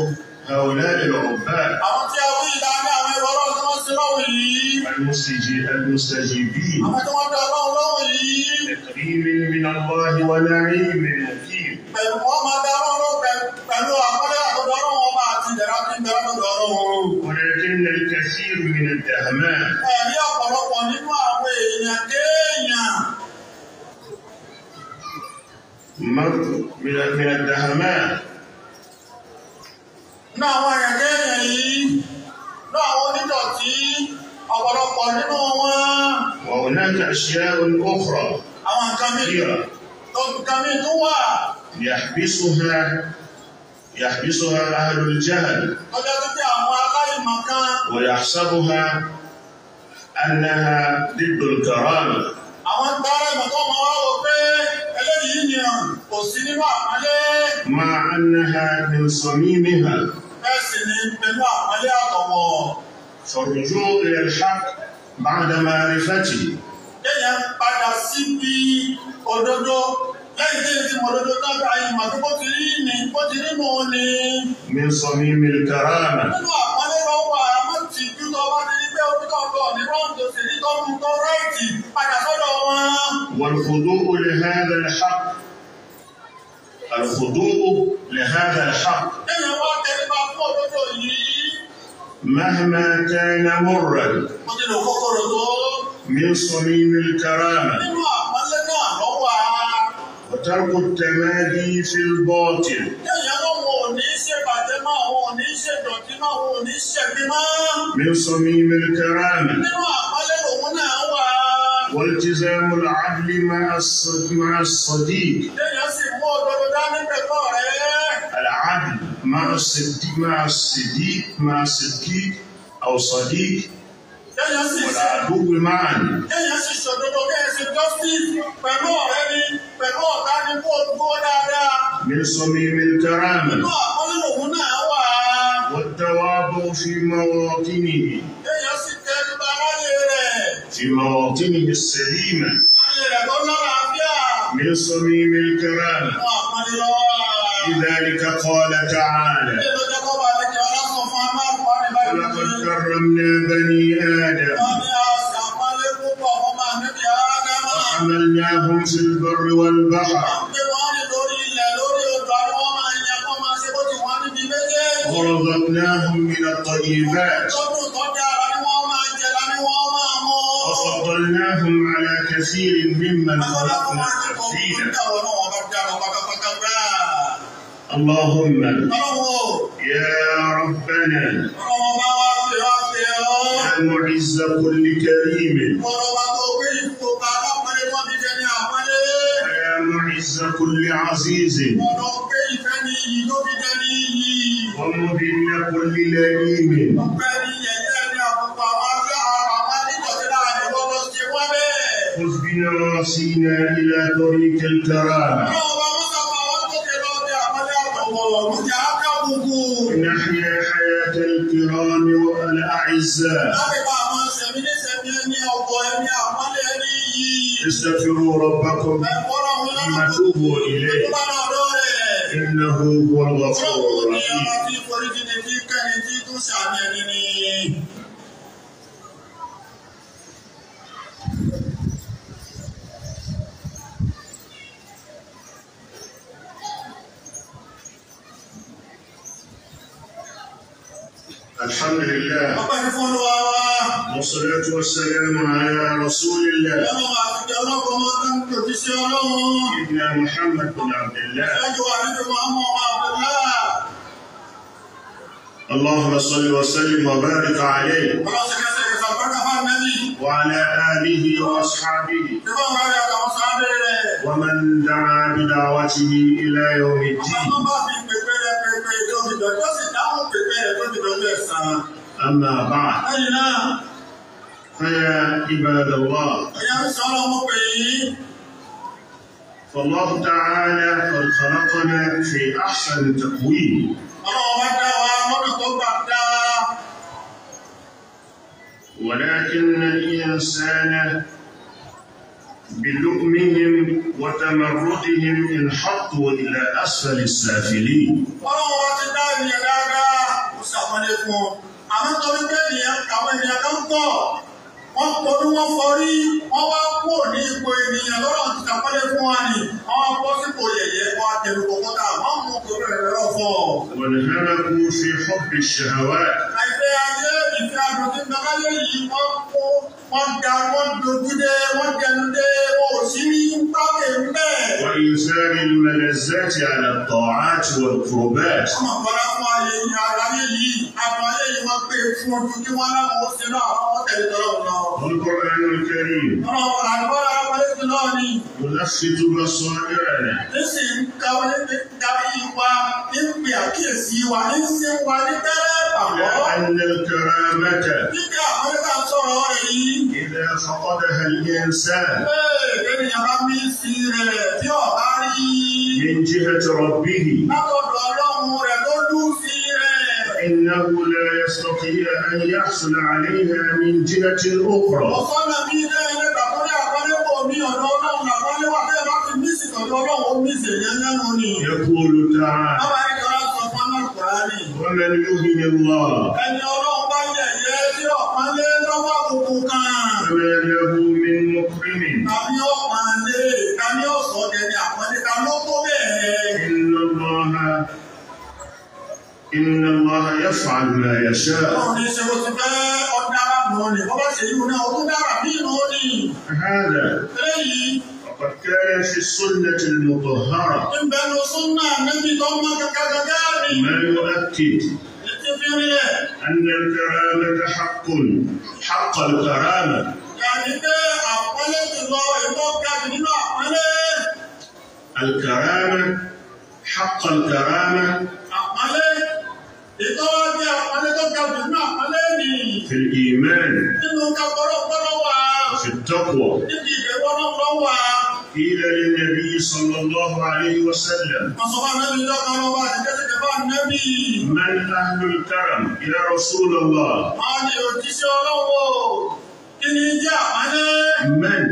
S1: هؤلاء العباد
S2: àwọn tí a wí ìlà ní àwọn ẹrú Ọlọ́run tí wọ́n sin lọ́wọ́ yìí.
S1: المستجيبين
S2: Àwọn tí wọ́n dá Ọlọ́run lọ́wọ́ yìí.
S1: تكريم من الله ونعيم مقيم.
S2: Pẹ̀lú wọ́n máa dá Ọlọ́run lọ́wọ́ pẹ̀lú àpọ́nlé àtọ̀dọ̀ Ọlọ́run ọba àti ìdẹ̀ra tí ń bẹ látọ̀dọ̀ Ọlọ́run.
S1: ولكن إن الكثير من الدهماء
S2: Ẹ̀rí ọ̀pọ̀lọpọ̀ nínú àwọn èèyàn kéèyàn.
S1: من الدهماء
S2: Nínú àwọn èèyàn kéèyàn yìí, nínú àwọn onídọ̀tí, ọ̀pọ̀lọpọ̀ nínú wọn.
S1: وهناك أشياء أخرى
S2: Àwọn nǹkan míì
S1: كثيرة
S2: nǹkan míì tó wà
S1: يحبسها أهل الجهل
S2: tó jẹ́ sí pé àwọn aláìmọ̀kan
S1: ويحسبها أنها ضد الكرامة.
S2: Àwọn tààrà ìmọ̀kan máa wá wò pé eléyìí ni kò sí nínú àpọ́nlé.
S1: مع أنها من صميمها.
S2: Bẹ́ẹ̀ sì ni pẹ̀lú àpọ́nlé àtọ̀wọ̀.
S1: فالرجوع إلى الحق بعد معرفته
S2: Kéèyàn padà síbi òdodo lẹ́yìn tí èyí ti mọ̀ òdodo tó gba ìmọ̀ tó bó ti rí ni bó ti rí mò ń ni.
S1: من صميم الكرامة.
S2: Nínú àpọ́nlé lọ wà á ti jú tó bá ti rí pé ojú tó lọ ní rọ́ǹdò sì ní tó mú tó ráìtì padà sọ́dọ̀ wọn.
S1: والخضوع لهذا الحق الخضوع لهذا الحق
S2: Kéèyàn wá tẹríba fún òdodo yìí.
S1: مهما كان مرا
S2: Mo ti lò kókòrò tó.
S1: من صميم الكرامة.
S2: Nínú àpọ́nlé náà lọ wà á.
S1: وترك التمادي في الباطل
S2: Kéèyàn lóun ò ní ṣèbàjẹ́ mọ́, òun ò ní ṣèdọ̀tí mọ́, òun ò ní ṣẹ̀gbin mọ́.
S1: من صميم الكرامة.
S2: Nínú àpọ́nlé lòun náà wà á.
S1: والتزام العدل مع الصديق.
S2: Kéèyàn sì mú òdodo dání pẹ̀lú ọ̀rẹ́.
S1: العدل مع الصديق أو صديق
S2: Kéèyàn sì ṣe
S1: والعدو معا.
S2: Kéèyàn sì ṣòdodo, kéèyàn sì justice pẹ̀lú ọ̀rẹ́ ni pẹ̀lú ọ̀tá ni kó dúró dáadáa.
S1: من صميم الكرامة.
S2: Nínú àpọ́nlé lòun náà wà á.
S1: والتواضع في مواطنه
S2: Kéèyàn sì tẹríba láyé rẹ̀.
S1: في مواطنه السليمة
S2: Láyé rẹ̀ tó lálàáfíà.
S1: من صميم الكرامة.
S2: Nínú àpọ́nlé ló wà.
S1: لذلك قال تعالى:
S2: Ilé ló jẹ́ kó bá lè jẹ́ ọlọ́sùn fún amáàlú ní báyìí.
S1: ولقد كرمنا بني آدم
S2: Wọ́n ní aṣàpọ́nlé púpọ̀ fún máa níbi Ádámà.
S1: وحملناهم في البر والبحر
S2: Wọ́n gbé wọn rìn lórí ilẹ̀ lórí odò àti wọ́n máa yan kó máa ṣe bó ti wọ́n níbi méjèèjì.
S1: ورزقناهم من الطيبات
S2: Tọ́dún tó dára ni wọ́n máa jẹ la ni wọ́n máa mú.
S1: وفضلناهم على كثير ممن خلقنا تفضيلا. اللهم يا ربنا، يا معز كل كريم، ويا معز كل عزيز، ومذل كل لئيم، خذ بنواصينا إلى طريق الكرامة، نحيا حياة الكرام والأعزاء. استغفروا ربكم ثم توبوا إليه، إنه هو الغفور الرحيم. الحمد لله،
S2: Ọpẹ́ ní fún Olúwa wa.
S1: والصلاة والسلام على رسول الله
S2: Ọlọ́run àti ọlọ́run ọmọ tó ń tòjú sí Ọlọ́run.
S1: سيدنا محمد بن عبد الله.
S2: Ẹjọ́ wà nínú Muhammad ọmọ Abdullah.
S1: اللهم صل وسلم وبارك عليه
S2: Ọlọ́run ṣe kẹsẹ̀ kẹsẹ̀ àbúrẹ́kà fún Ànábì.
S1: وعلى آله وأصحابه
S2: Ìfọ̀n rẹ̀ àtàwọn sáábẹ̀ rẹ̀.
S1: ومن دعا بدعوته إلى يوم
S2: Àwọn
S1: الدين.
S2: tó bá fi pèpè rẹ̀ pèpè tó fi dọ̀jọ́ sì dáhùn pèpè rẹ̀ tó fi dọ̀jọ́ ẹ̀san.
S1: أما بعد،
S2: Lẹ́yìn náà,
S1: فيا عباد الله،
S2: ẹ̀yà ń sọ ọlọ́run pè yín.
S1: فالله تعالى قد خلقنا في أحسن تقويم.
S2: Ọlọ́run bá dá wa lọ́nà tó gbà dá.
S1: ولكن الإنسان بلؤمهم وتمردهم انحطوا إلى أسفل السافلين.
S2: Ọlọ́run bá ti dá ènìyàn dáadáa, kò ṣàpọ́nlé fún un. Àmọ́ torí pé ènìyàn àwọn ènìyàn kan pọ̀, wọ́n pọ̀lú wọ́n fọrí, wọ́n wá kúrò ní ipò ènìyàn lọ́rọ̀ ti ṣàpọ́nlé fún wa ni. Wọ́n bọ́ sípò yẹ̀yẹ́, wọ́n á tẹnu kọ̀kọ́tà, wọ́n mú kúrò rẹ̀ lọ́fọ̀.
S1: وانهلكوا في حب الشهوات.
S2: Àìfẹ́ ayé ìfẹ́ adùn tí ń bẹ láyé yìí wọ́n kó wọ́n da wọ́n dojú dé wọ́n dẹnu dé wọ́n ò sí rí pákè ń bẹ́ẹ̀.
S1: وإيثار الملذات على الطاعات والقربات.
S2: Wọ́n mọ̀ bọ́lá fún ayé yìí aráyé yìí adùn ayé yìí wọ́n pè fún ojú kí wọ́n láwọn ó ṣe náà àwọn tẹ̀lé tọ́lọ́run lọ.
S1: والقرآن الكريم
S2: Ọlọ́run àgbọ́lá wọlé sí náà ni.
S1: يلفت بصائرنا
S2: Nísì ń kàwé ní darí wa, ní ń pè àkíyèsí wa, ní ń sin wa ní tẹ́lẹ̀
S1: إلى
S2: pàwọ́.
S1: أن الكرامة
S2: Nígbà àwọn ẹ̀ka sọ̀rọ̀ rẹ̀ yìí.
S1: إذا فقدها الإنسان
S2: Ee, ènìyàn bá mí sí rẹ̀ tí ọ̀bá rí.
S1: من جهة ربه
S2: Látọ̀dọ̀ Ọlọ́run rẹ̀ ló lù sí rẹ̀.
S1: فإنه لا يستطيع أن يحصل عليها من جهة أخرى.
S2: Ọ̀sánà bí ilé ilé tàbí àpọ́nlé kò mí ọ̀dọ̀ Ọlọ́run làpọ́nlé wà bẹ́ẹ̀ bá ti mísì tọ̀dọ̀ Ọlọ́run ó mísì èèyàn lẹ́nu ni.
S1: يقول تعالى:
S2: Bàbá ìjọba sọ fún Anákùránì.
S1: ومن يهن الله
S2: Ẹni Ọlọ́run bá yẹ̀yẹ́ tí ọ̀pánlé lọ́wọ́ àbùkù kan.
S1: فما له من مكرم.
S2: Tàbí ọ̀pánlé, tàbí ọ̀sọ̀dẹ̀ ni àpọ́nlé, ta ló tó bẹ́ẹ̀?
S1: إن الله يفعل ما يشاء.
S2: Ọlọ́run ní ṣe bó ti fẹ́ ọ̀dára nù ni, bọ́ bá ṣe yíò náà, ó tún dára bí nù ni.
S1: هذا
S2: Eléyìí,
S1: وقد كان في السنة المطهرة
S2: ń bẹnu súnà níbi tó mọ́ kàkàkàkà ni.
S1: ما يؤكد
S2: Ètí fi rinlẹ̀,
S1: أن الكرامة حق، حق الكرامة.
S2: yàní pé àpọ́nlé jùlọ ètò ga jù nínú àpọ́nlé.
S1: الكرامة حق الكرامة
S2: Àpọ́nlé, ètò wá bí àpọ́nlé tó ga jù nínú àpọ́nlé ni.
S1: في الإيمان
S2: Nínú kakọ́rọ́kọ́rọ́ wà.
S1: وفي التقوى.
S2: Níbi ìbẹ̀wọ́rọ́kọ́ wà.
S1: قيل للنبي صلى الله عليه وسلم:
S2: Wọ́n sọ fún Ànábì lọ́kàn lọ́wọ́ àti kẹ́sìkẹ́ fún Ànábì.
S1: من أهل الكرم يا رسول الله؟
S2: Wọ́n ní òjíṣẹ́ Ọlọ́run o. Kí ni jẹ́ àpọ́nlé?
S1: من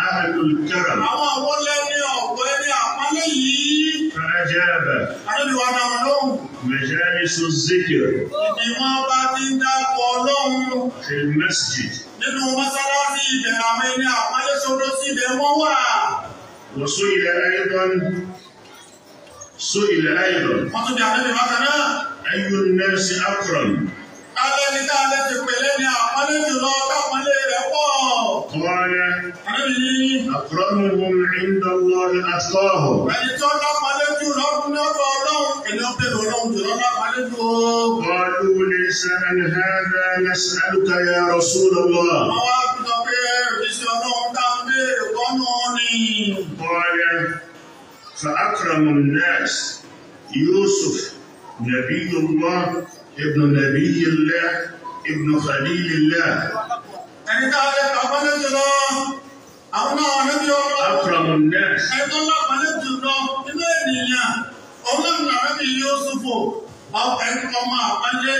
S1: أهل الكرم؟
S2: Àwọn àwọn lẹ́ni ọ̀pọ̀ ẹni àpọ́nlé yìí.
S1: فأجاب:
S2: Ànábì wa dá wọn lóhùn.
S1: مجالس الذكر
S2: Ibi wọn bá ti ń dákọ̀ Ọlọ́run
S1: في المسجد.
S2: nínú mọ́sálásí ibẹ̀ àwọn ẹni àpọ́nlé sọdọ́ sí ibẹ̀ wọ́n wà.
S1: وسئل أيضا سئل أيضا:
S2: Wọ́n tún bí Ànábì bákan náà.
S1: أي الناس أكرم؟
S2: Alẹ́ ní tá a lè ti pèlé ní àpọ́nlé jùlọ tápọ́nlé rẹ̀ pọ̀.
S1: قال:
S2: Ànábì ní
S1: أكرمهم عند الله أتقاهم.
S2: ẹni tó lápọ́nlé jù lọ́dún lọ́dọ̀ Ọlọ́run èmi ó bèrè Ọlọ́run jùlọ lápọ́nlé jù o.
S1: قالوا: ليس عن هذا نسألك يا رسول الله.
S2: Àwọn á fi sọ pé òjíṣẹ́ Ọlọ́run tá ń béèrè kọ́nù ni.
S1: قال: فأكرم الناس يوسف نبي الله ابن نبي الله ابن خليل الله.
S2: Ẹni tá a lè lápọ́nlé jùlọ àwọn náà níbi Ọlọ́run.
S1: أكرم الناس
S2: Ẹni tó lápọ́nlé jùlọ nínú ènìyàn Ọlọ́run Ànábì Yúsúfù ẹni ọmọ àpọ́nlé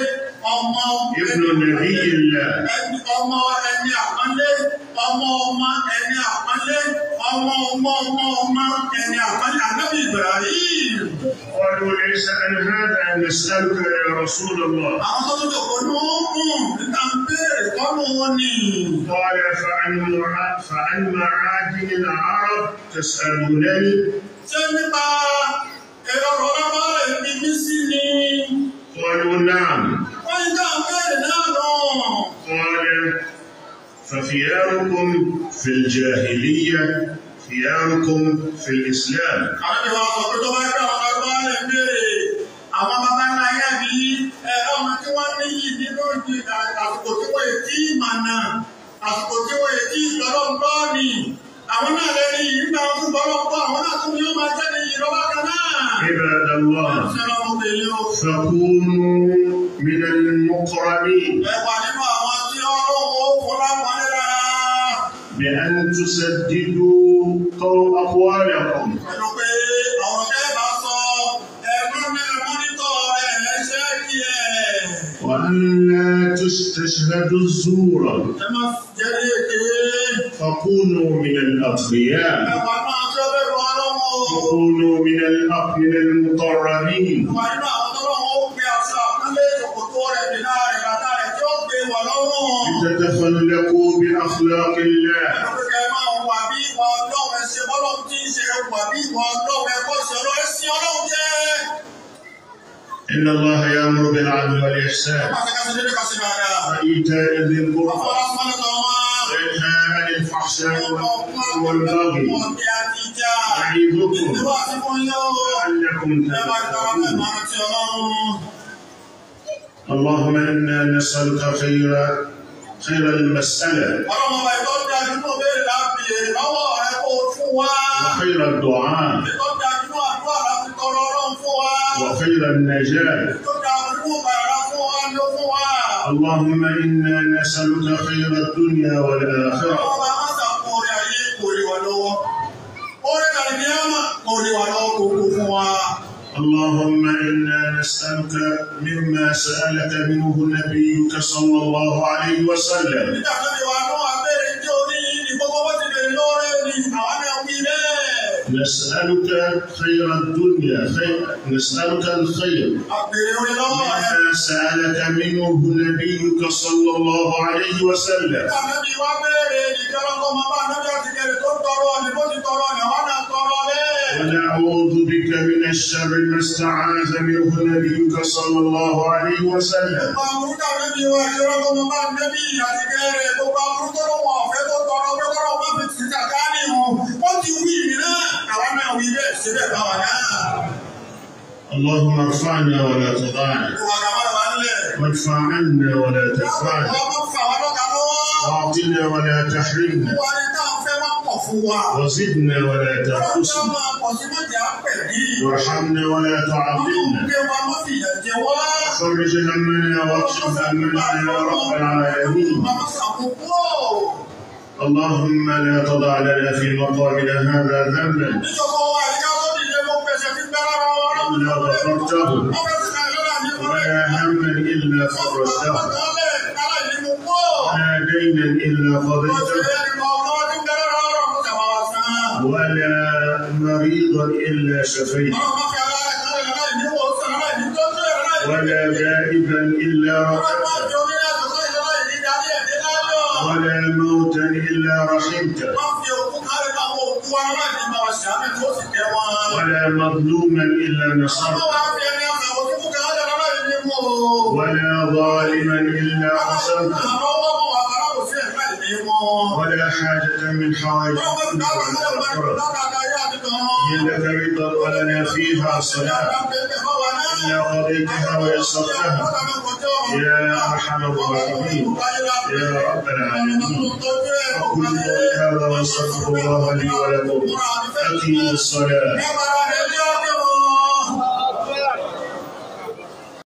S2: ọmọ
S1: ابن نبي الله.
S2: ẹni ọmọ ẹni àpọ́nlé ọmọ ọmọ ẹni àpọ́nlé ọmọ ọmọ ọmọ ọmọ ẹni àpọ́nlé Ànábì Ibrahim.
S1: قالوا: ليس عن هذا نسألك يا رسول الله.
S2: Àwọn tó tún jòkó ní òkun níta ń béèrè kọ́nù wọn ni.
S1: قال: فعن معادن العرب تسألونني؟
S2: Ṣé nípa ẹ̀rọ ọlọ́pàá rẹ̀ bí mí sí ni?
S1: قالوا: نعم.
S2: Wọ́n ní ká ń béèrè náà nù.
S1: قال: فخياركم في الجاهلية خياركم في الإسلام.
S2: Àwọn ìwà sọ pé tó bá gbé àwọn ọlọ́pàá rẹ̀ ń béèrè àwọn bàbá ńlá yá bí ẹ ọmọ tí wọ́n ní yìí nínú ìdí àsìkò tí wọ́n ètí ìmọ̀nà àsìkò tí wọ́n ètí ìgbọ́lọ́gbọ́ ni. Àwọn náà lẹ́ni yìí nígbà wọn tún gbọ́lọ́gbọ́ àwọn náà tún ní ó máa jáde yìí lọ́wọ́ kan náà.
S1: عباد الله،
S2: Ṣé ọlọ́run obìnrin o?
S1: فكونوا من المكرمين
S2: Ẹ wà nínú àwọn tí Ọlọ́run ó fún lápọ́nlé lára.
S1: بأن تسددوا أقوالكم
S2: Pẹ̀lú pé ọ̀rọ̀ tẹ́ bá sọ ẹ̀rọ ní mọ́nítọ̀ rẹ̀ ẹ̀ṣẹ́ kí ẹ̀.
S1: وأن لا تشهدوا الزور.
S2: Ẹ má jẹ́rí èké.
S1: فكونوا من الأتقياء.
S2: Ẹ wà nínú àwọn tí ó bẹ̀rù Ọlọ́run o.
S1: وكونوا من المقربين.
S2: Ẹ wà nínú àwọn tọ́lọ́run ó gbé aṣọ àpọ́nlé ṣòkòtò rẹ̀ bìlà rẹ̀ bàtà rẹ̀ tí ó gbé wọ̀ lọ́rùn.
S1: لتتخلقوا بأخلاق الله.
S2: Pẹ̀lú pé kẹ́ ẹ máa wà bí ìwà Ọlọ́run ẹ ṣe bọ́lọ́run tí ń ṣe wà bí ìwà Ọlọ́run ẹ kọ́ sí Ọlọ́run ẹ sin Ọlọ́run jẹ́.
S1: إن الله يأمر بالعدل والإحسان وإيتاء ذي القربى وينهى عن الفحشاء والبغي يعظكم لعلكم تذكرون. اللهم إنا نسألك خير المسألة وخير الدعاء وخير النجاة. اللهم إنا نسألك خير الدنيا والآخرة. اللهم إنا نسألك مما سألك منه نبيك صلى الله عليه وسلم. نسألك خير الدنيا، نسألك الخير مما سألك منه نبيك صلى الله عليه وسلم. ونعوذ بك من الشر ما استعاذ منه نبيك صلى الله عليه وسلم. اللهم ارفعنا ولا تضعنا، وادفع عنا ولا تدفعنا، واعطنا ولا تحرمنا، وزدنا ولا تنقصنا، وارحمنا ولا تعذبنا، فرج همنا واكشف همنا يا رب العالمين. اللهم لا تضع لنا في مقامنا هذا ذنبا إلا غفرته، ولا هما إلا فرجته، ولا دينا إلا قضيته، ولا مريضا إلا شفيته، ولا غائبا إلا رددته، ولا موتا إلا رحمته، ولا مظلوما إلا نصرته، ولا ظالما إلا قصرته، ولا حاجة من حوائج الدنيا والآخرة هي لك رضا ولنا فيها صلاة إلا قضيتها ويسرتها يا أرحم الراحمين يا رب العالمين. أقول قولي هذا وأستغفر الله لي ولكم. أقيموا الصلاة.